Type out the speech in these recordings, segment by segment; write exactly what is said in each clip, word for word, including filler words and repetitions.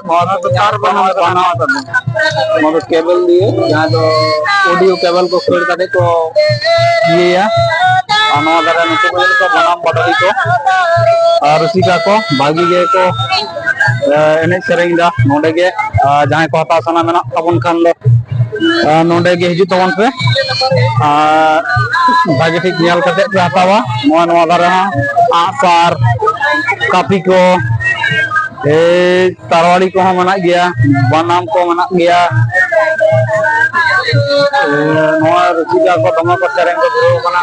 ᱱᱚᱣᱟ ᱫᱚ ᱵᱟᱱᱟᱢ ᱠᱟᱱᱟ᱾ ᱱᱚᱣᱟ ᱫᱚ ᱠᱮᱵᱚᱞ ᱫᱤᱭᱮ, ᱡᱟᱦᱟᱸ ᱫᱚ ᱚᱰᱤᱭᱳ ᱠᱮᱵᱚᱞ ᱠᱚ ᱠᱷᱟᱹᱲ ᱠᱟᱛᱮ ᱠᱚ ᱤᱭᱟᱹᱭᱟ᱾ ᱟᱨ ᱱᱚᱣᱟ ᱫᱷᱟᱨᱮ ᱱᱩᱠᱩ ᱠᱚ ᱧᱮᱞ ᱠᱚᱣᱟ ᱵᱟᱱᱟᱢ ᱵᱟᱰᱚᱦᱤ ᱠᱚ ᱟᱨ ᱨᱩᱥᱤᱠᱟ ᱠᱚ ᱵᱷᱟᱹᱜᱤ ᱜᱮᱠᱚ, ᱮ, ᱮᱱᱮᱡ ᱥᱮᱨᱮᱧ ᱮᱫᱟ ᱱᱚᱰᱮ ᱜᱮ᱾ ᱟᱨ ᱡᱟᱦᱟᱸᱭ ᱠᱚ ᱦᱟᱛᱟᱣ ᱥᱟᱱᱟ ᱢᱮᱱᱟᱜ ᱛᱟᱵᱚᱱ ᱠᱷᱟᱱ ᱫᱚ, ᱟᱨ ᱱᱚᱰᱮ ᱜᱮ ᱦᱤᱡᱩᱜ ᱛᱟᱵᱚᱱ ᱯᱮ, ᱟᱨ ᱵᱷᱟᱜᱮ ᱴᱷᱤᱠ ᱧᱮᱞ ᱠᱟᱛᱮ ᱯᱮ ᱦᱟᱛᱟᱣᱟ᱾ ᱱᱚᱣᱟ, ᱱᱚᱣᱟ ᱫᱷᱟᱨᱮ ᱦᱚᱸ ᱟᱸᱜᱼᱥᱟᱨ, ᱠᱟᱹᱯᱤ ᱠᱚ, ᱮᱭ ᱛᱟᱨᱣᱟᱲᱤ ᱠᱚᱦᱚᱸ ᱢᱮᱱᱟᱜ ᱜᱮᱭᱟ, ᱵᱟᱱᱟᱢ ᱠᱚ ᱢᱮᱱᱟᱜ ᱜᱮᱭᱟ᱾ ᱮ, ᱱᱚᱣᱟ ᱨᱩᱥᱤᱠᱟ ᱠᱚ ᱫᱚᱢᱮ ᱠᱚ ᱥᱮᱨᱮᱧ ᱠᱚ ᱫᱷᱩᱨᱟᱹᱣ ᱠᱟᱱᱟ᱾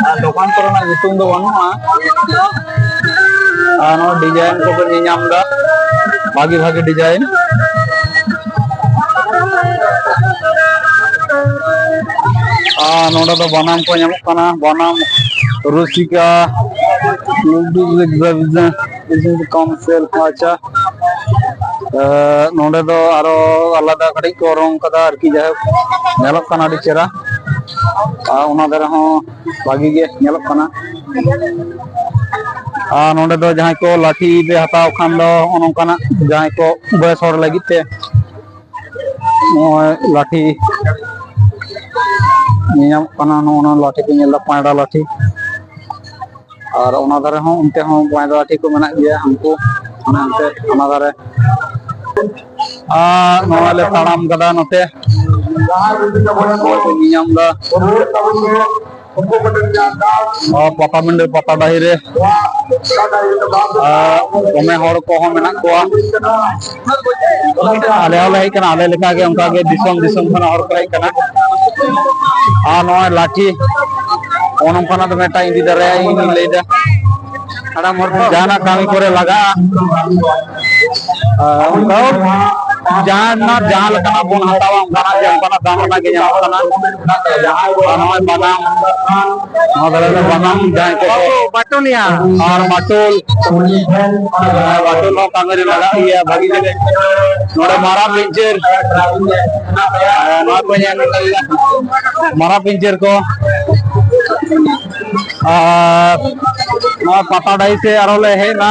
ᱟᱨ ᱫᱚᱠᱟᱱ ᱠᱚᱨᱮᱱᱟᱜ ᱧᱩᱛᱩᱢ ᱫᱚ ᱵᱟᱹᱱᱩᱜᱼᱟ᱾ ᱟᱨ ᱱᱚᱣᱟ ᱰᱤᱡᱟᱭᱤᱱ ᱠᱚᱯᱮ ᱧᱮᱧᱟᱢ ᱮᱫᱟ, ᱵᱷᱟᱜᱤ ᱵᱷᱟᱜᱤ ᱰᱤᱡᱟᱭᱤᱱ᱾ ᱟᱨ ᱱᱚᱰᱮ ᱫᱚ ᱵᱟᱱᱟᱢ ᱠᱚ ᱧᱟᱢᱚᱜ ᱠᱟᱱᱟ, ᱵᱟᱱᱟᱢ, ᱨᱩᱥᱤᱠᱟ, ᱠᱚᱢ ᱥᱮᱞ, ᱟᱪᱪᱷᱟ᱾ ᱮ, ᱱᱚᱰᱮ ᱫᱚ ᱟᱨᱚ ᱟᱞᱟᱫᱟ ᱠᱟᱹᱴᱤᱡ ᱠᱚ ᱨᱚᱝ ᱠᱟᱫᱟ ᱟᱨᱠᱤ, ᱡᱟᱭᱦᱳᱠ ᱧᱮᱞᱚᱜ ᱠᱟᱱᱟ ᱟᱹᱰᱤ ᱪᱮᱦᱨᱟ᱾ ᱟᱨ ᱚᱱᱟ ᱫᱷᱟᱨᱮ ᱦᱚᱸ ᱵᱷᱟᱜᱤ ᱜᱮ ᱧᱮᱞᱚᱜ ᱠᱟᱱᱟ᱾ ᱟᱨ ᱱᱚᱰᱮ ᱫᱚ ᱡᱟᱦᱟᱸᱭ ᱠᱚ ᱞᱟᱴᱷᱤ ᱯᱮ ᱦᱟᱛᱟᱣ ᱠᱷᱟᱱ ᱫᱚ ᱱᱚᱜᱼᱚ ᱱᱚᱝᱠᱟᱱᱟᱜ, ᱡᱟᱦᱟᱸᱭ ᱠᱚ ᱵᱚᱭᱮᱥ ᱦᱚᱲ ᱞᱟᱹᱜᱤᱫ ᱛᱮ ᱱᱚᱜᱼᱚᱭ ᱞᱟᱴᱷᱤ ᱧᱮᱧᱟᱢᱚᱜ ᱠᱟᱱᱟ, ᱱᱚᱜᱼᱚ ᱱᱚᱣᱟ ᱞᱟᱴᱷᱤ ᱠᱚ ᱧᱮᱞ ᱮᱫᱟ, ᱯᱟᱭᱲᱟ ᱞᱟᱴᱷᱤ᱾ ᱟᱨ ᱚᱱᱟ ᱫᱷᱟᱨᱮ ᱦᱚᱸ, ᱚᱱᱛᱮ ᱦᱚᱸ ᱯᱟᱭᱲᱟ ᱞᱟᱴᱷᱤ ᱠᱚ ᱢᱮᱱᱟᱜ ᱜᱮᱭᱟ, ᱦᱟᱱᱠᱩ ᱚᱱᱮ ᱚᱱᱛᱮ ᱚᱱᱟ ᱫᱷᱟᱨᱮ᱾ ᱟᱨ ᱱᱚᱜᱼᱚᱭ ᱞᱮ ᱛᱟᱲᱟᱢ ᱠᱟᱫᱟ ᱱᱚᱛᱮ, ᱱᱚᱜᱼᱚᱭ ᱯᱮ ᱧᱮᱧᱟᱢ ᱮᱫᱟ᱾ ᱚ, ᱯᱟᱴᱟᱵᱤᱸᱰᱟᱹ ᱯᱟᱛᱟ ᱰᱟᱹᱦᱤ ᱨᱮ, ᱟᱨ ᱫᱚᱢᱮ ᱦᱚᱲ ᱠᱚᱦᱚᱸ ᱢᱮᱱᱟᱜ ᱠᱚᱣᱟ᱾ ᱟᱞᱮ ᱦᱚᱸᱞᱮ ᱦᱮᱡ ᱠᱟᱱᱟ, ᱟᱞᱮ ᱞᱮᱠᱟᱜᱮ ᱚᱱᱠᱟᱜᱮ ᱫᱤᱥᱚᱢ ᱫᱤᱥᱚᱢ ᱠᱷᱚᱱᱟᱜ ᱦᱚᱲ ᱠᱚ ᱦᱮᱡ ᱠᱟᱱᱟ᱾ ᱟᱨ ᱱᱚᱜᱼᱚᱭ ᱞᱟᱴᱷᱤ, ᱱᱚᱜᱼᱚ ᱱᱚᱝᱠᱟᱱᱟᱜ ᱫᱚ ᱢᱤᱫᱴᱟᱝ ᱤᱫᱤ ᱫᱟᱲᱮᱭᱟᱜᱼᱟ, ᱤᱧ ᱞᱟᱹᱭᱫᱟ᱾ ᱦᱟᱲᱟᱢ ᱦᱚᱲ ᱠᱚ ᱡᱟᱦᱟᱱᱟᱜ ᱠᱟᱹᱢᱤ ᱠᱚᱨᱮ ᱞᱟᱜᱟᱜᱼᱟ᱾ ᱟᱨ ᱚᱱᱠᱟ ᱡᱟᱦᱟᱱᱟᱜ, ᱡᱟᱦᱟᱸ ᱞᱮᱠᱟᱱᱟᱜ ᱵᱚᱱ ᱦᱟᱛᱟᱣᱟ, ᱚᱱᱠᱟᱱᱟᱜ ᱜᱮ, ᱚᱱᱠᱟᱱᱟᱜ ᱫᱟᱢ ᱨᱮᱱᱟᱜ ᱜᱮ ᱧᱟᱢᱚᱜ ᱠᱟᱱᱟ᱾ ᱟᱨ ᱱᱚᱜᱼᱚᱭ ᱵᱟᱱᱟᱢ, ᱱᱚᱣᱟ ᱫᱷᱟᱨᱮ ᱨᱮ ᱵᱟᱱᱟᱢ, ᱡᱟᱦᱟᱸᱭ ᱠᱚ ᱵᱟᱹᱴᱩᱞ ᱭᱟ᱾ ᱟᱨ ᱵᱟᱹᱴᱩᱞ, ᱦᱮᱸ, ᱵᱟᱹᱴᱩᱞ ᱦᱚᱸ ᱠᱟᱹᱢᱤ ᱨᱮ ᱞᱟᱜᱟᱜ ᱜᱮᱭᱟ ᱵᱷᱟᱹᱜᱤ ᱜᱮ᱾ ᱱᱚᱰᱮ ᱢᱟᱨᱟᱜ ᱯᱤᱧᱪᱟᱹᱨ, ᱦᱮᱸ, ᱱᱚᱣᱟ ᱠᱚ ᱧᱮᱞ ᱞᱮᱠᱟ ᱜᱮ᱾ ᱢᱟᱨᱟᱜ ᱯᱤᱧᱪᱟᱹᱨ ᱠᱚ᱾ ᱟᱨ ᱱᱚᱣᱟ ᱯᱟᱛᱟ ᱰᱟᱹᱦᱤ ᱥᱮ ᱟᱨᱚ ᱞᱮ ᱦᱮᱡ ᱮᱱᱟ᱾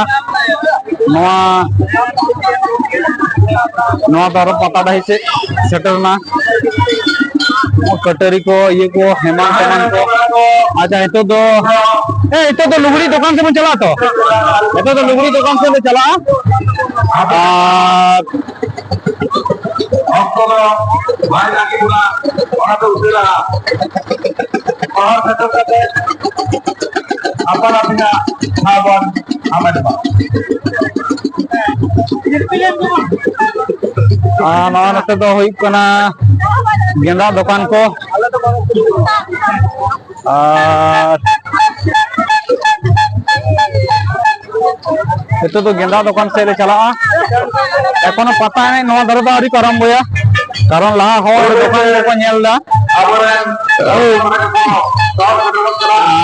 ᱱᱚᱣᱟ, ᱱᱚᱣᱟ ᱫᱚ ᱟᱨᱚ ᱯᱟᱛᱟ ᱰᱟᱹᱦᱤ ᱥᱮᱫ ᱥᱮᱴᱮᱨ ᱮᱱᱟ᱾ ᱠᱟᱹᱴᱟᱹᱨᱤ ᱠᱚ, ᱤᱭᱟᱹ ᱠᱚ, ᱮᱢᱟᱱ ᱛᱮᱢᱟᱱ ᱠᱚ᱾ ᱟᱪᱪᱷᱟ, ᱱᱤᱛᱚᱜ ᱫᱚ, ᱮ, ᱱᱤᱛᱚᱜ ᱫᱚ ᱞᱩᱜᱽᱲᱤ ᱫᱚᱠᱟᱱ ᱥᱮᱫ ᱵᱚᱱ ᱪᱟᱞᱟᱜᱼᱟ ᱛᱚ? ᱱᱤᱛᱚᱜ ᱫᱚ ᱞᱩᱜᱽᱲᱤ ᱫᱚᱠᱟᱱ ᱥᱮᱫ ᱞᱮ ᱪᱟᱞᱟᱜᱼᱟ᱾ ᱟᱨ ᱚᱠᱛᱚ ᱫᱚ ᱵᱟᱭ ᱞᱟᱹᱜᱤᱫ ᱵᱚᱱᱟ, ᱚᱱᱟᱛᱮ ᱩᱥᱟᱹᱨᱟ ᱦᱚᱦᱚ ᱥᱮᱴᱮᱨ ᱠᱟᱛᱮ ᱟᱯᱟᱱ ᱟᱹᱯᱤᱱᱟᱜ ᱴᱷᱟᱶ ᱵᱚᱱ ᱦᱟᱢᱮᱴ ᱢᱟ᱾ ᱟᱨ ᱱᱚᱣᱟ ᱱᱚᱛᱮ ᱫᱚ ᱦᱩᱭᱩᱜ ᱠᱟᱱᱟ ᱜᱮᱸᱫᱟᱜ ᱫᱚᱠᱟᱱ ᱠᱚ᱾ ᱟᱨ ᱱᱤᱛᱚᱜ ᱫᱚ ᱜᱮᱸᱫᱟᱜ ᱫᱚᱠᱟᱱ ᱥᱮᱫ ᱞᱮ ᱪᱟᱞᱟᱜᱼᱟ᱾ ᱮᱠᱷᱚᱱᱳ ᱯᱟᱛᱟ ᱮᱱᱮᱡ ᱱᱚᱣᱟ ᱫᱷᱟᱨᱮ ᱫᱚ ᱟᱹᱣᱨᱤ ᱠᱚ ᱟᱨᱟᱢᱵᱚᱭᱟ, ᱠᱟᱨᱚᱱ ᱞᱟᱦᱟ ᱦᱚᱲ ᱫᱚᱠᱟᱱ ᱠᱚᱠᱚ ᱧᱮᱞ ᱮᱫᱟ᱾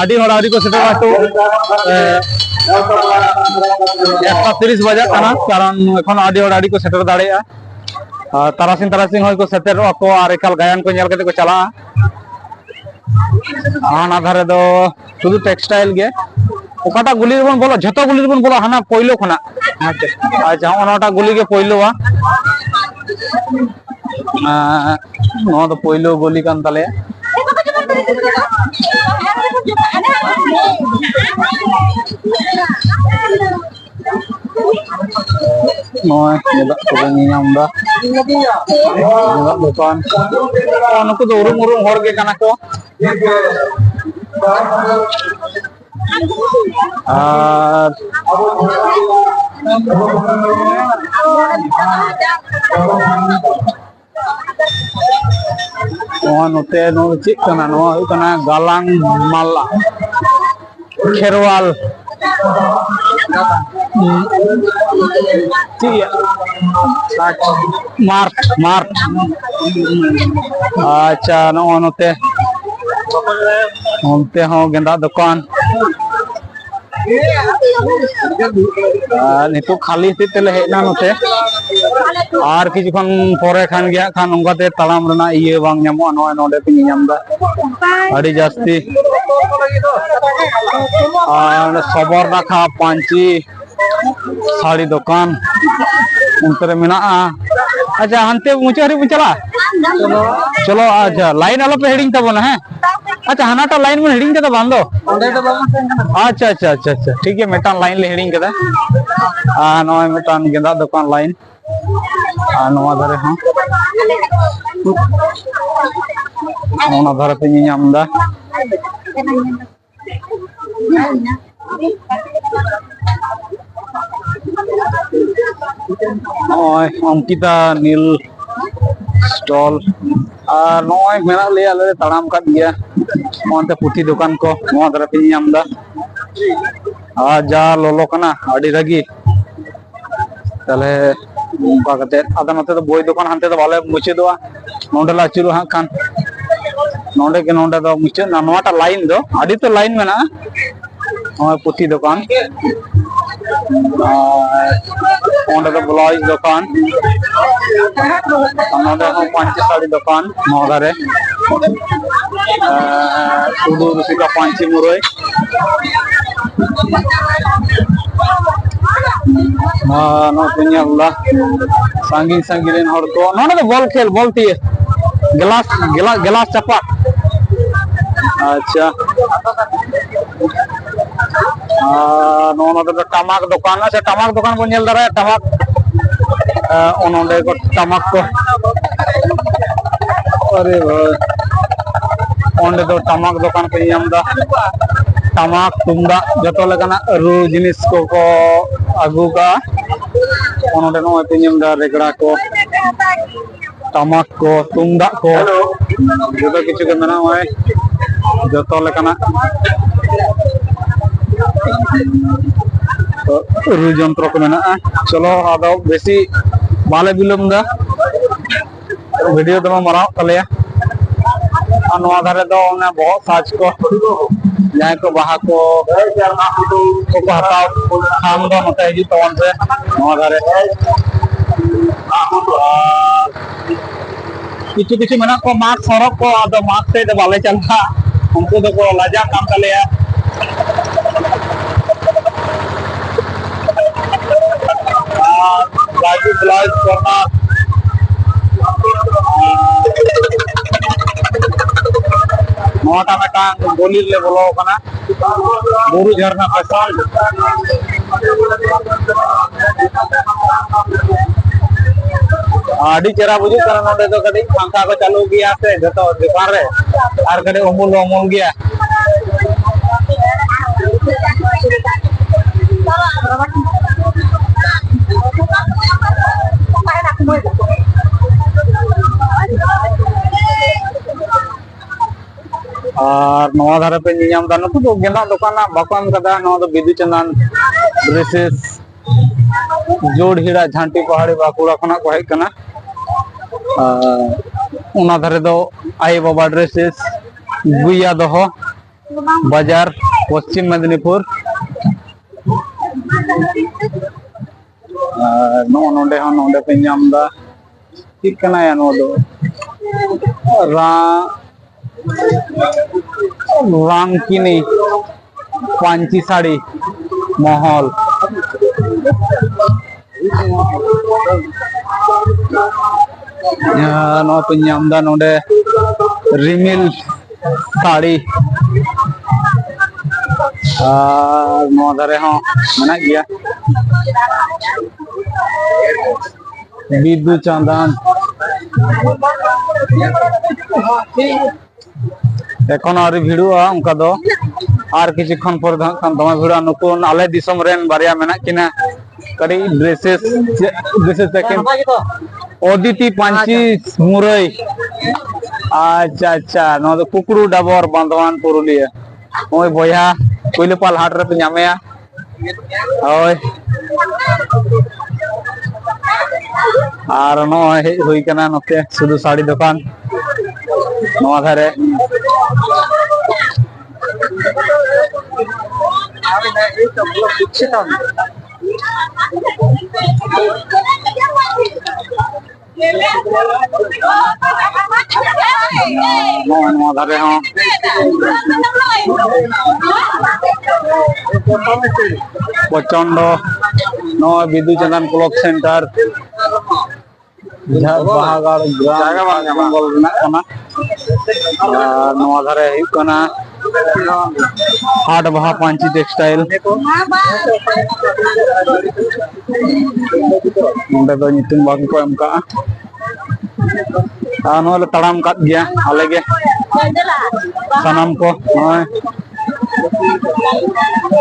ᱟᱹᱰᱤ ᱦᱚᱲ ᱟᱹᱣᱨᱤ ᱠᱚ ᱥᱮᱴᱮᱨᱚᱜᱼᱟ᱾ ᱛᱚ, ᱮ, ᱮᱠᱴᱟ ᱛᱤᱨᱤᱥ ᱵᱟᱡᱟᱜ ᱠᱟᱱᱟ, ᱠᱟᱨᱚᱱ ᱮᱠᱷᱚᱱ ᱟᱹᱰᱤ ᱦᱚᱲ ᱟᱹᱣᱨᱤ ᱠᱚ ᱥᱮᱴᱮᱨ ᱫᱟᱲᱮᱭᱟᱜᱼᱟ᱾ ᱟᱨ ᱛᱟᱨᱟᱥᱤᱧ ᱛᱟᱨᱟᱥᱤᱧ ᱦᱚᱸ ᱠᱚ ᱥᱮᱴᱮᱨᱚᱜᱼᱟ ᱠᱚ ᱟᱨ ᱮᱠᱟᱞ ᱜᱟᱭᱟᱱ ᱠᱚ ᱧᱮᱞ ᱠᱟᱛᱮ ᱠᱚ ᱪᱟᱞᱟᱜᱼᱟ᱾ ᱦᱟᱱᱟ ᱫᱷᱟᱨᱮ ᱫᱚ ᱥᱩᱫᱷᱩ ᱴᱮᱠᱥᱴᱟᱭᱤᱞ ᱜᱮ᱾ ᱚᱠᱟᱴᱟᱜ ᱜᱩᱞᱤ ᱨᱮᱵᱚᱱ ᱵᱚᱞᱚ, ᱡᱷᱚᱛᱚ ᱜᱩᱞᱤ ᱨᱮᱵᱚᱱ ᱵᱚᱞᱚ, ᱦᱟᱱᱟ ᱯᱳᱭᱞᱳ ᱠᱷᱚᱱᱟᱜ᱾ ᱟᱪᱪᱷᱟ᱾ ᱟᱪᱪᱷᱟ, ᱦᱚᱸᱜᱼᱚ ᱱᱚᱣᱟᱴᱟᱜ ᱜᱩᱞᱤ ᱜᱮ ᱯᱳᱭᱞᱳᱣᱟ᱾ ᱟᱸ, ᱱᱚᱣᱟ ᱫᱚ ᱯᱳᱭᱞᱳ ᱜᱩᱞᱤ ᱠᱟᱱ ᱛᱟᱞᱮᱭᱟ᱾ ᱱᱚᱜᱼᱚᱭ ᱜᱮᱸᱫᱟᱜ ᱠᱚᱵᱚᱱ ᱧᱮᱧᱟᱢ ᱮᱫᱟ, ᱜᱮᱸᱫᱟᱜ ᱫᱚᱠᱟᱱ᱾ ᱱᱩᱠᱩ ᱫᱚ ᱩᱨᱩᱢ ᱩᱨᱩᱢ ᱦᱚᱲ ᱜᱮ ᱠᱟᱱᱟ ᱠᱚ᱾ ᱟᱨ ᱱᱚᱣᱟ ᱱᱚᱛᱮ, ᱱᱚᱣᱟ ᱫᱚ ᱪᱮᱫ ᱠᱟᱱᱟ? ᱱᱚᱣᱟ ᱦᱩᱭᱩᱜ ᱠᱟᱱᱟ ᱜᱟᱞᱟᱝ ᱢᱟᱞᱟ, ᱠᱷᱮᱨᱣᱟᱞ᱾ ᱪᱮᱫ ᱭᱟ? Mart, mart. ᱟᱪᱪᱷᱟ, ᱱᱚᱜᱼᱚ ᱱᱚᱛᱮ, ᱚᱱᱛᱮ ᱦᱚᱸ ᱜᱮᱸᱫᱟᱜ ᱫᱚᱠᱟᱱ᱾ ᱟᱨ ᱱᱤᱛᱚᱜ ᱠᱷᱟᱹᱞᱤ ᱦᱚᱛᱮᱡ ᱛᱮᱞᱮ ᱦᱮᱡ ᱮᱱᱟ ᱱᱚᱛᱮ᱾ ᱟᱨ ᱠᱤᱪᱷᱩ ᱠᱷᱚᱱ ᱯᱚᱨᱮ ᱠᱷᱟᱱ ᱜᱮ ᱦᱟᱸᱜ ᱠᱷᱟᱱ ᱚᱱᱠᱟᱛᱮ ᱛᱟᱲᱟᱢ ᱨᱮᱱᱟᱜ ᱤᱭᱟᱹ ᱵᱟᱝ ᱧᱟᱢᱚᱜᱼᱟ᱾ ᱱᱚᱜᱼᱚᱭ ᱱᱚᱰᱮ ᱯᱮ ᱧᱮᱧᱟᱢ ᱮᱫᱟ ᱟᱹᱰᱤ ᱡᱟᱹᱥᱛᱤ᱾ ᱟᱨ ᱥᱚᱵᱚᱨᱱᱟᱠᱷᱟ ᱯᱟᱹᱧᱪᱤ ᱥᱟᱹᱲᱤ ᱫᱚᱠᱟᱱ ᱚᱱᱛᱮ ᱨᱮ ᱢᱮᱱᱟᱜᱼᱟ᱾ ᱟᱪᱪᱷᱟ, ᱦᱟᱱᱛᱮ ᱢᱩᱪᱟᱹᱫ ᱦᱟᱹᱨᱤᱡ ᱵᱚᱱ ᱪᱟᱞᱟᱜᱼᱟ᱾ ᱪᱚᱞᱚ, ᱟᱪᱪᱷᱟ, ᱞᱟᱭᱤᱱ ᱟᱞᱚᱯᱮ ᱦᱤᱲᱤᱧ ᱛᱟᱵᱚᱱᱟ, ᱦᱮᱸ᱾ ᱟᱪᱪᱷᱟ, ᱦᱟᱱᱟᱴᱟᱜ ᱞᱟᱭᱤᱱ ᱵᱚᱱ ᱦᱤᱲᱤᱧ ᱠᱟᱫᱟ ᱵᱟᱝ ᱫᱚ? ᱚᱸᱰᱮ ᱫᱚ ᱵᱟᱵᱚᱱ ᱥᱮᱱ ᱠᱟᱱᱟ᱾ ᱟᱪᱪᱷᱟ, ᱟᱪᱪᱷᱟ, ᱟᱪᱪᱷᱟ, ᱟᱪᱪᱷᱟ, ᱴᱷᱤᱠ ᱜᱮᱭᱟ, ᱢᱤᱫᱴᱟᱝ ᱞᱟᱭᱤᱱ ᱞᱮ ᱦᱤᱲᱤᱧ ᱠᱟᱫᱟ᱾ ᱟᱨ ᱱᱚᱜᱼᱚᱭ ᱢᱤᱫᱴᱟᱝ ᱜᱮᱸᱫᱟᱜ ᱫᱚᱠᱟᱱ ᱞᱟᱭᱤᱱ, ᱟᱨ ᱱᱚᱣᱟ ᱫᱷᱟᱨᱮ ᱦᱚᱸ᱾ ᱚᱱᱟ ᱫᱷᱟᱨᱮ ᱯᱮ ᱧᱮᱧᱟᱢ ᱮᱫᱟ᱾ ᱱᱚᱜᱼᱚᱭ ᱚᱝᱠᱤᱛᱟ ᱱᱤᱞ ᱥᱴᱚᱞ᱾ ᱟᱨ ᱱᱚᱜᱼᱚᱭ ᱢᱮᱱᱟᱜ ᱞᱮᱭᱟ, ᱟᱞᱮ ᱞᱮ ᱛᱟᱲᱟᱢ ᱠᱟᱫ ᱜᱮᱭᱟ᱾ ᱱᱚᱜᱼᱚᱱᱛᱮ ᱯᱩᱛᱷᱤ ᱫᱚᱠᱟᱱ ᱠᱚ ᱱᱚᱣᱟ ᱫᱷᱟᱨᱮ ᱯᱮ ᱧᱮᱧᱟᱢ ᱮᱫᱟ᱾ ᱟᱨ ᱡᱟ ᱞᱚᱞᱚ ᱠᱟᱱᱟ, ᱟᱹᱰᱤ ᱨᱟᱹᱜᱤ᱾ ᱛᱟᱦᱞᱮ ᱚᱱᱠᱟ ᱠᱟᱛᱮ ᱟᱫᱚ ᱱᱚᱛᱮ ᱫᱚ ᱵᱳᱭ ᱫᱚᱠᱟᱱ ᱦᱟᱱᱛᱮ ᱫᱚ ᱵᱟᱞᱮ ᱢᱩᱪᱟᱹᱫᱚᱜᱼᱟ, ᱱᱚᱸᱰᱮ ᱞᱮ ᱟᱹᱪᱩᱨᱚᱜᱼᱟ ᱦᱟᱸᱜ ᱠᱷᱟᱱ᱾ ᱱᱚᱸᱰᱮ ᱜᱮ, ᱱᱚᱸᱰᱮ ᱫᱚ ᱢᱩᱪᱟᱹᱫ ᱮᱱᱟ ᱱᱚᱣᱟᱴᱟᱜ ᱞᱟᱭᱤᱱ ᱫᱚ, ᱟᱹᱰᱤ ᱩᱛᱟᱹᱨ ᱞᱟᱭᱤᱱ ᱢᱮᱱᱟᱜᱼᱟ᱾ ᱱᱚᱜᱼᱚᱭ ᱯᱩᱛᱷᱤ ᱫᱚᱠᱟᱱ, ᱟᱨ ᱚᱸᱰᱮ ᱫᱚ ᱵᱞᱟᱣᱩᱡᱽ ᱫᱚᱠᱟᱱ, ᱟᱨ ᱱᱚᱸᱰᱮ ᱦᱚᱸ ᱯᱟᱹᱧᱪᱤ ᱥᱟᱹᱲᱤ ᱫᱚᱠᱟᱱ ᱱᱚᱣᱟ ᱫᱷᱟᱨᱮ᱾ ᱟᱨ ᱴᱩᱰᱩ ᱨᱩᱥᱤᱠᱟ ᱯᱟᱹᱧᱪᱤ ᱢᱩᱨᱟᱹᱭ᱾ ᱟᱨ ᱱᱚᱜᱼᱚᱭ ᱯᱮ ᱧᱮᱞ ᱮᱫᱟ, ᱥᱟᱺᱜᱤᱧ ᱥᱟᱺᱜᱤᱧ ᱨᱮᱱ ᱦᱚᱲ ᱠᱚ᱾ ᱱᱚᱰᱮ ᱫᱚ ᱵᱚᱞ ᱠᱷᱮᱞ, ᱵᱚᱞ ᱛᱤᱭᱟᱹ, ᱜᱮᱞᱟᱥ, ᱜᱮᱞᱟ-, ᱜᱮᱞᱟᱥ ᱪᱟᱯᱟᱫ᱾ ᱟᱪᱪᱷᱟ᱾ ᱟᱨ ᱱᱚᱜᱼᱚ ᱱᱚᱰᱮ ᱫᱚ ᱴᱟᱢᱟᱠ ᱫᱚᱠᱟᱱ, ᱟᱪᱪᱷᱟ, ᱴᱟᱢᱟᱠ ᱫᱚᱠᱟᱱ ᱵᱚᱱ ᱧᱮᱞ ᱫᱟᱲᱮᱭᱟᱜᱼᱟ, ᱴᱟᱢᱟᱠ᱾ ᱟᱨ ᱱᱚᱰᱮ ᱠᱚ ᱴᱟᱢᱟᱠ ᱠᱚ᱾ ᱟᱨᱮ ᱵᱷᱟᱭ, ᱚᱸᱰᱮ ᱫᱚ ᱴᱟᱢᱟᱠ ᱫᱚᱠᱟᱱ ᱯᱮ ᱧᱟᱢ ᱮᱫᱟ᱾ ᱴᱟᱢᱟᱠ, ᱛᱩᱢᱫᱟᱜ, ᱡᱚᱛᱚ ᱞᱮᱠᱟᱱᱟᱜ ᱨᱩ ᱡᱤᱱᱤᱥ ᱠᱚᱠᱚ ᱟᱹᱜᱩ ᱠᱟᱜᱼᱟ᱾ ᱱᱚᱰᱮ ᱱᱚᱜᱼᱚᱭ ᱯᱮ ᱧᱮᱞ ᱮᱫᱟ, ᱨᱮᱜᱽᱲᱟ ᱠᱚ, ᱴᱟᱢᱟᱠ ᱠᱚ, ᱛᱩᱢᱫᱟᱜ ᱠᱚ, ᱡᱚᱛᱚ ᱠᱤᱪᱷᱩ ᱜᱮ ᱢᱮᱱᱟᱜᱼᱟ᱾ ᱱᱚᱜᱼᱚᱭ ᱡᱚᱛᱚ ᱞᱮᱠᱟᱱᱟᱜ ᱨᱩ ᱡᱚᱱᱛᱨᱚ ᱠᱚ ᱢᱮᱱᱟᱜᱼᱟ᱾ ᱪᱚᱞᱚ, ᱟᱫᱚ ᱵᱮᱥᱤ ᱵᱟᱞᱮ ᱵᱤᱞᱚᱢ ᱮᱫᱟ᱾ ᱵᱷᱤᱰᱤᱭᱳ ᱫᱚᱢᱮ ᱢᱟᱨᱟᱝᱚᱜ ᱛᱟᱞᱮᱭᱟ᱾ ᱟᱨ ᱱᱚᱣᱟ ᱫᱷᱟᱨᱮ ᱫᱚ ᱚᱱᱮ ᱵᱚᱦᱚᱜ ᱥᱟᱡᱽ ᱠᱚ, ᱡᱟᱦᱟᱸᱭ ᱠᱚ ᱵᱟᱦᱟ ᱠᱚ ᱠᱚᱠᱚ ᱦᱟᱛᱟᱣ ᱠᱷᱟᱱ ᱫᱚ ᱱᱚᱛᱮ ᱦᱤᱡᱩᱜ ᱛᱟᱵᱚᱱ ᱯᱮ ᱱᱚᱣᱟ ᱫᱷᱟᱨᱮ᱾ ᱟᱨ ᱠᱤᱪᱷᱩ ᱠᱤᱪᱷᱩ ᱢᱮᱱᱟᱜ ᱠᱚᱣᱟ ᱢᱟᱜᱽ ᱦᱚᱨᱚᱜ ᱠᱚ, ᱟᱫᱚ ᱢᱟᱜᱽ ᱥᱮᱫ ᱫᱚ ᱵᱟᱞᱮ ᱪᱟᱞᱟᱜᱼᱟ, ᱩᱱᱠᱩ ᱫᱚᱠᱚ ᱞᱟᱡᱟᱜ ᱠᱟᱱ ᱛᱟᱞᱮᱭᱟ᱾ ᱱᱚᱣᱟᱴᱟᱜ ᱢᱤᱫᱴᱟᱝ ᱜᱚᱞᱤ ᱨᱮᱞᱮ ᱵᱚᱞᱚ ᱟᱠᱟᱱᱟ, ᱵᱩᱨᱩ ᱡᱷᱟᱨᱱᱟ ᱯᱮᱥᱚᱱ᱾ ᱟᱹᱰᱤ ᱪᱮᱦᱨᱟ ᱵᱩᱡᱩᱜ ᱠᱟᱱᱟ ᱱᱚᱰᱮ ᱫᱚ, ᱠᱟᱹᱴᱤᱡ ᱯᱟᱝᱠᱷᱟ ᱠᱚ ᱪᱟᱹᱞᱩ ᱜᱮᱭᱟ ᱥᱮ, ᱡᱚᱛᱚ ᱫᱚᱠᱟᱱ ᱨᱮ, ᱟᱨ ᱠᱟᱹᱴᱤᱡ ᱩᱢᱩᱞ ᱦᱚᱸ ᱩᱢᱩᱞ ᱜᱮᱭᱟ᱾ ᱟᱨ ᱱᱚᱣᱟ ᱫᱷᱟᱨᱮ ᱯᱮ ᱧᱮᱧᱟᱢ ᱮᱫᱟ, ᱱᱩᱠᱩ ᱫᱚ ᱜᱮᱸᱫᱟᱜ ᱫᱚᱠᱟᱱ ᱦᱟᱸᱜ ᱵᱟᱠᱚ ᱮᱢ ᱠᱟᱫᱟ᱾ ᱱᱚᱣᱟ ᱫᱚ ᱵᱤᱫᱩ ᱪᱟᱸᱫᱟᱱ ᱰᱨᱮᱥᱮᱥ, ᱡᱳᱲᱦᱤᱲᱟ, ᱡᱷᱟᱱᱴᱤ ᱯᱟᱦᱟᱲᱤ, ᱵᱟᱸᱠᱩᱲᱟ ᱠᱷᱚᱱᱟᱜ ᱠᱚ ᱦᱮᱡ ᱠᱟᱱᱟ᱾ ᱟᱨ ᱚᱱᱟ ᱫᱷᱟᱨᱮ ᱫᱚ ᱟᱭᱳ ᱵᱟᱵᱟ ᱰᱨᱮᱥᱮᱥ, ᱜᱩᱭᱟ ᱫᱚᱦᱚ ᱵᱟᱡᱟᱨ, ᱯᱚᱥᱪᱤᱢ ᱢᱮᱫᱽᱱᱤᱯᱩᱨ᱾ ᱟᱨ ᱱᱚᱜᱼᱚ ᱱᱚᱰᱮ ᱦᱚᱸ, ᱱᱚᱰᱮ ᱯᱮ ᱧᱟᱢ ᱮᱫᱟ, ᱪᱮᱫ ᱠᱟᱱᱟᱭᱟ ᱱᱚᱣᱟ ᱫᱚ? ᱨᱟ-, ᱨᱟᱝᱠᱤᱱᱤ ᱯᱟᱹᱧᱪᱤ ᱥᱟᱹᱲᱤ ᱢᱚᱦᱚᱞ᱾ ᱟᱨ ᱱᱚᱣᱟ ᱯᱮ ᱧᱟᱢ ᱮᱫᱟ ᱱᱚᱰᱮ ᱨᱤᱢᱤᱞ ᱥᱟᱹᱲᱤ, ᱟᱨ ᱱᱚᱣᱟ ᱫᱷᱟᱨᱮ ᱦᱚᱸ ᱢᱮᱱᱟᱜ ᱜᱮᱭᱟ᱾ ᱵᱤᱫᱩ ᱪᱟᱸᱫᱟᱱ᱾ ᱮᱠᱷᱚᱱ ᱟᱹᱣᱨᱤ ᱵᱷᱤᱲᱚᱜᱼᱟ ᱚᱱᱠᱟ ᱫᱚ, ᱟᱨ ᱠᱤᱪᱷᱩ ᱠᱷᱚᱱ ᱯᱚᱨᱮ ᱫᱚ ᱦᱟᱸᱜ ᱠᱷᱟᱱ ᱫᱚᱢᱮ ᱵᱷᱤᱲᱚᱜᱼᱟ᱾ ᱱᱩᱠᱩ ᱟᱞᱮ ᱫᱤᱥᱚᱢ ᱨᱮᱱ ᱵᱟᱨᱭᱟ ᱢᱮᱱᱟᱜ ᱠᱤᱱᱟ, ᱠᱟᱹᱴᱤᱡ ᱰᱨᱮᱥᱮᱥ, ᱰᱨᱮᱥᱮᱥ ᱛᱟᱹᱠᱤᱱ, ᱚᱫᱤᱛᱤ ᱯᱟᱹᱧᱪᱤ ᱢᱩᱨᱟᱹᱭ᱾ ᱟᱪᱪᱷᱟ, ᱟᱪᱪᱷᱟ, ᱱᱚᱣᱟ ᱫᱚ ᱠᱩᱠᱲᱩ ᱰᱟᱵᱚᱨ, ᱵᱟᱸᱫᱷᱣᱟᱱ, ᱯᱩᱨᱩᱞᱤᱭᱟᱹ᱾ ᱱᱚᱜᱼᱚᱭ ᱵᱚᱭᱦᱟ, ᱠᱩᱭᱞᱟᱹᱯᱟᱞ ᱦᱟᱴ ᱨᱮᱯᱮ ᱧᱟᱢᱮᱭᱟ᱾ ᱦᱳᱭ᱾ ᱟᱨ ᱱᱚᱜᱼᱚᱭ ᱦᱮᱡ ᱦᱩᱭ ᱠᱟᱱᱟ ᱱᱚᱛᱮ ᱥᱩᱫᱷᱩ ᱥᱟᱹᱲᱤ ᱫᱚᱠᱟᱱ ᱱᱚᱣᱟ ᱫᱷᱟᱨᱮ᱾ ᱱᱚᱜᱼᱚᱭ ᱱᱚᱣᱟ ᱫᱷᱟᱨᱮ ᱦᱚᱸ ᱯᱨᱚᱪᱚᱱᱰᱚ, ᱱᱚᱣᱟ ᱵᱤᱫᱩ ᱪᱟᱸᱫᱟᱱ ᱠᱞᱚᱛᱷ ᱥᱮᱱᱴᱟᱨ᱾ ᱡᱟᱦᱟᱸ ᱵᱟᱦᱟᱜᱟᱲ ᱜᱨᱟᱢ ᱡᱟᱭᱜᱟ ᱵᱟᱝ ᱧᱟᱢᱟ᱾ ᱡᱚᱝᱜᱚᱞ ᱨᱮᱱᱟᱜ ᱠᱟᱱᱟ᱾ ᱟᱨ ᱱᱚᱣᱟ ᱫᱷᱟᱨᱮ ᱦᱩᱭᱩᱜ ᱠᱟᱱᱟ ᱦᱟᱴ ᱵᱟᱦᱟ ᱯᱟᱧᱪᱤ ᱴᱮᱠᱥᱴᱟᱭᱤᱞ᱾ ᱱᱚᱸᱰᱮ ᱫᱚ ᱧᱩᱛᱩᱢ ᱵᱟᱝ ᱠᱚ ᱮᱢ ᱠᱟᱜᱼᱟ᱾ ᱟᱨ ᱱᱚᱜᱼᱚᱭ ᱞᱮ ᱛᱟᱲᱟᱢ ᱠᱟᱫ ᱜᱮᱭᱟ ᱟᱞᱮ ᱜᱮ, ᱥᱟᱱᱟᱢ ᱠᱚ ᱱᱚᱜᱼᱚᱭ᱾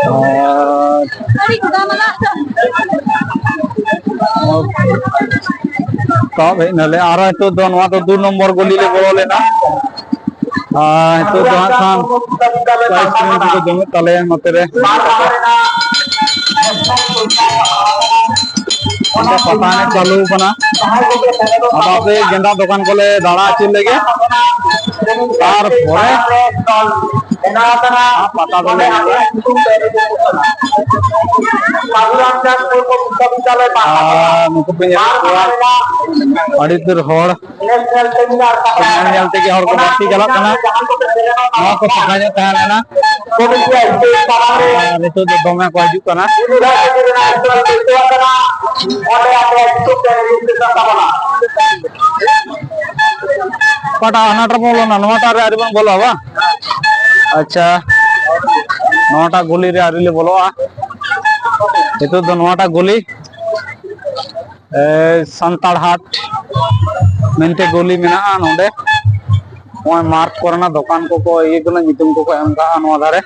ᱟᱨ ᱛᱟᱵ ᱦᱮᱡ ᱱᱟᱞᱮ᱾ ᱟᱨ ᱱᱤᱛᱚᱜ ᱫᱚ ᱱᱚᱣᱟ ᱫᱚ ᱫᱩ ᱱᱚᱢᱵᱚᱨ ᱜᱚᱞᱤ ᱞᱮ ᱵᱚᱞᱚ ᱞᱮᱱᱟ᱾ ᱟᱨ ᱱᱤᱛᱚᱜ ᱫᱚ ᱦᱟᱸᱜ ᱠᱷᱟᱱ ice cream ᱠᱚᱠᱚ ᱡᱚᱢᱮᱫ ᱛᱟᱞᱮᱭᱟ ᱱᱚᱛᱮ ᱨᱮ᱾ ᱚᱸᱰᱮ ᱯᱟᱛᱟ ᱮᱱᱮᱡ ᱪᱟᱹᱞᱩ ᱠᱟᱱᱟ᱾ ᱟᱫᱚ ᱟᱯᱮ ᱜᱮᱸᱫᱟᱜ ᱫᱚᱠᱟᱱ ᱠᱚᱞᱮ ᱫᱟᱬᱟ ᱦᱚᱪᱚ ᱞᱮᱜᱮ, ᱛᱟᱨᱯᱚᱨᱮ ᱯᱟᱛᱟ ᱫᱚᱞᱮ ᱧᱮᱞᱟ᱾ ᱟᱨ ᱱᱩᱠᱩ ᱯᱮ ᱧᱮᱞᱮᱫ ᱠᱚᱣᱟ, ᱟᱹᱰᱤ ᱩᱛᱟᱹᱨ ᱦᱚᱲ᱾ ᱧᱮᱞ ᱧᱮᱞ ᱛᱮᱜᱮ ᱦᱚᱲ ᱠᱚ ᱵᱟᱹᱲᱛᱤ ᱪᱟᱞᱟᱜ ᱠᱟᱱᱟ᱾ ᱱᱚᱣᱟ ᱠᱚ ᱯᱷᱟᱸᱠᱟ ᱧᱚᱜ ᱛᱟᱦᱮᱸ ᱞᱮᱱᱟ᱾ ᱟᱨ ᱱᱤᱛᱚᱜ ᱫᱚ ᱫᱚᱢᱮ ᱠᱚ ᱦᱤᱡᱩᱜ ᱠᱟᱱᱟ᱾ ᱚᱠᱟᱴᱟᱜ ᱦᱟᱱᱟᱴᱟᱜ ᱨᱮᱵᱚᱱ ᱵᱚᱞᱚᱱᱟ, ᱱᱚᱣᱟᱴᱟᱜ ᱨᱮ ᱟᱹᱣᱨᱤ ᱵᱚᱱ ᱵᱚᱞᱚᱜᱼᱟ ᱵᱟᱝ? ᱟᱪᱪᱷᱟ, ᱱᱚᱣᱟᱴᱟᱜ ᱜᱚᱞᱤ ᱨᱮ ᱟᱹᱣᱨᱤ ᱞᱮ ᱵᱚᱞᱚᱜᱼᱟ᱾ ᱱᱤᱛᱚᱜ ᱫᱚ ᱱᱚᱣᱟᱴᱟᱜ ᱜᱚᱞᱤ᱾ ᱮ, ᱥᱟᱱᱛᱟᱲ ᱦᱟᱴ ᱢᱮᱱᱛᱮ ᱜᱚᱞᱤ ᱢᱮᱱᱟᱜᱼᱟ ᱱᱚᱰᱮ᱾ ᱱᱚᱜᱼᱚᱭ ᱢᱟᱨᱠ ᱠᱚᱨᱮᱱᱟᱜ ᱫᱚᱠᱟᱱ ᱠᱚᱠᱚ, ᱤᱭᱟᱹ ᱠᱚᱨᱮᱱᱟᱜ ᱧᱩᱛᱩᱢ ᱠᱚᱠᱚ ᱮᱢ ᱠᱟᱜᱼᱟ ᱱᱚᱣᱟ ᱫᱷᱟᱨᱮ᱾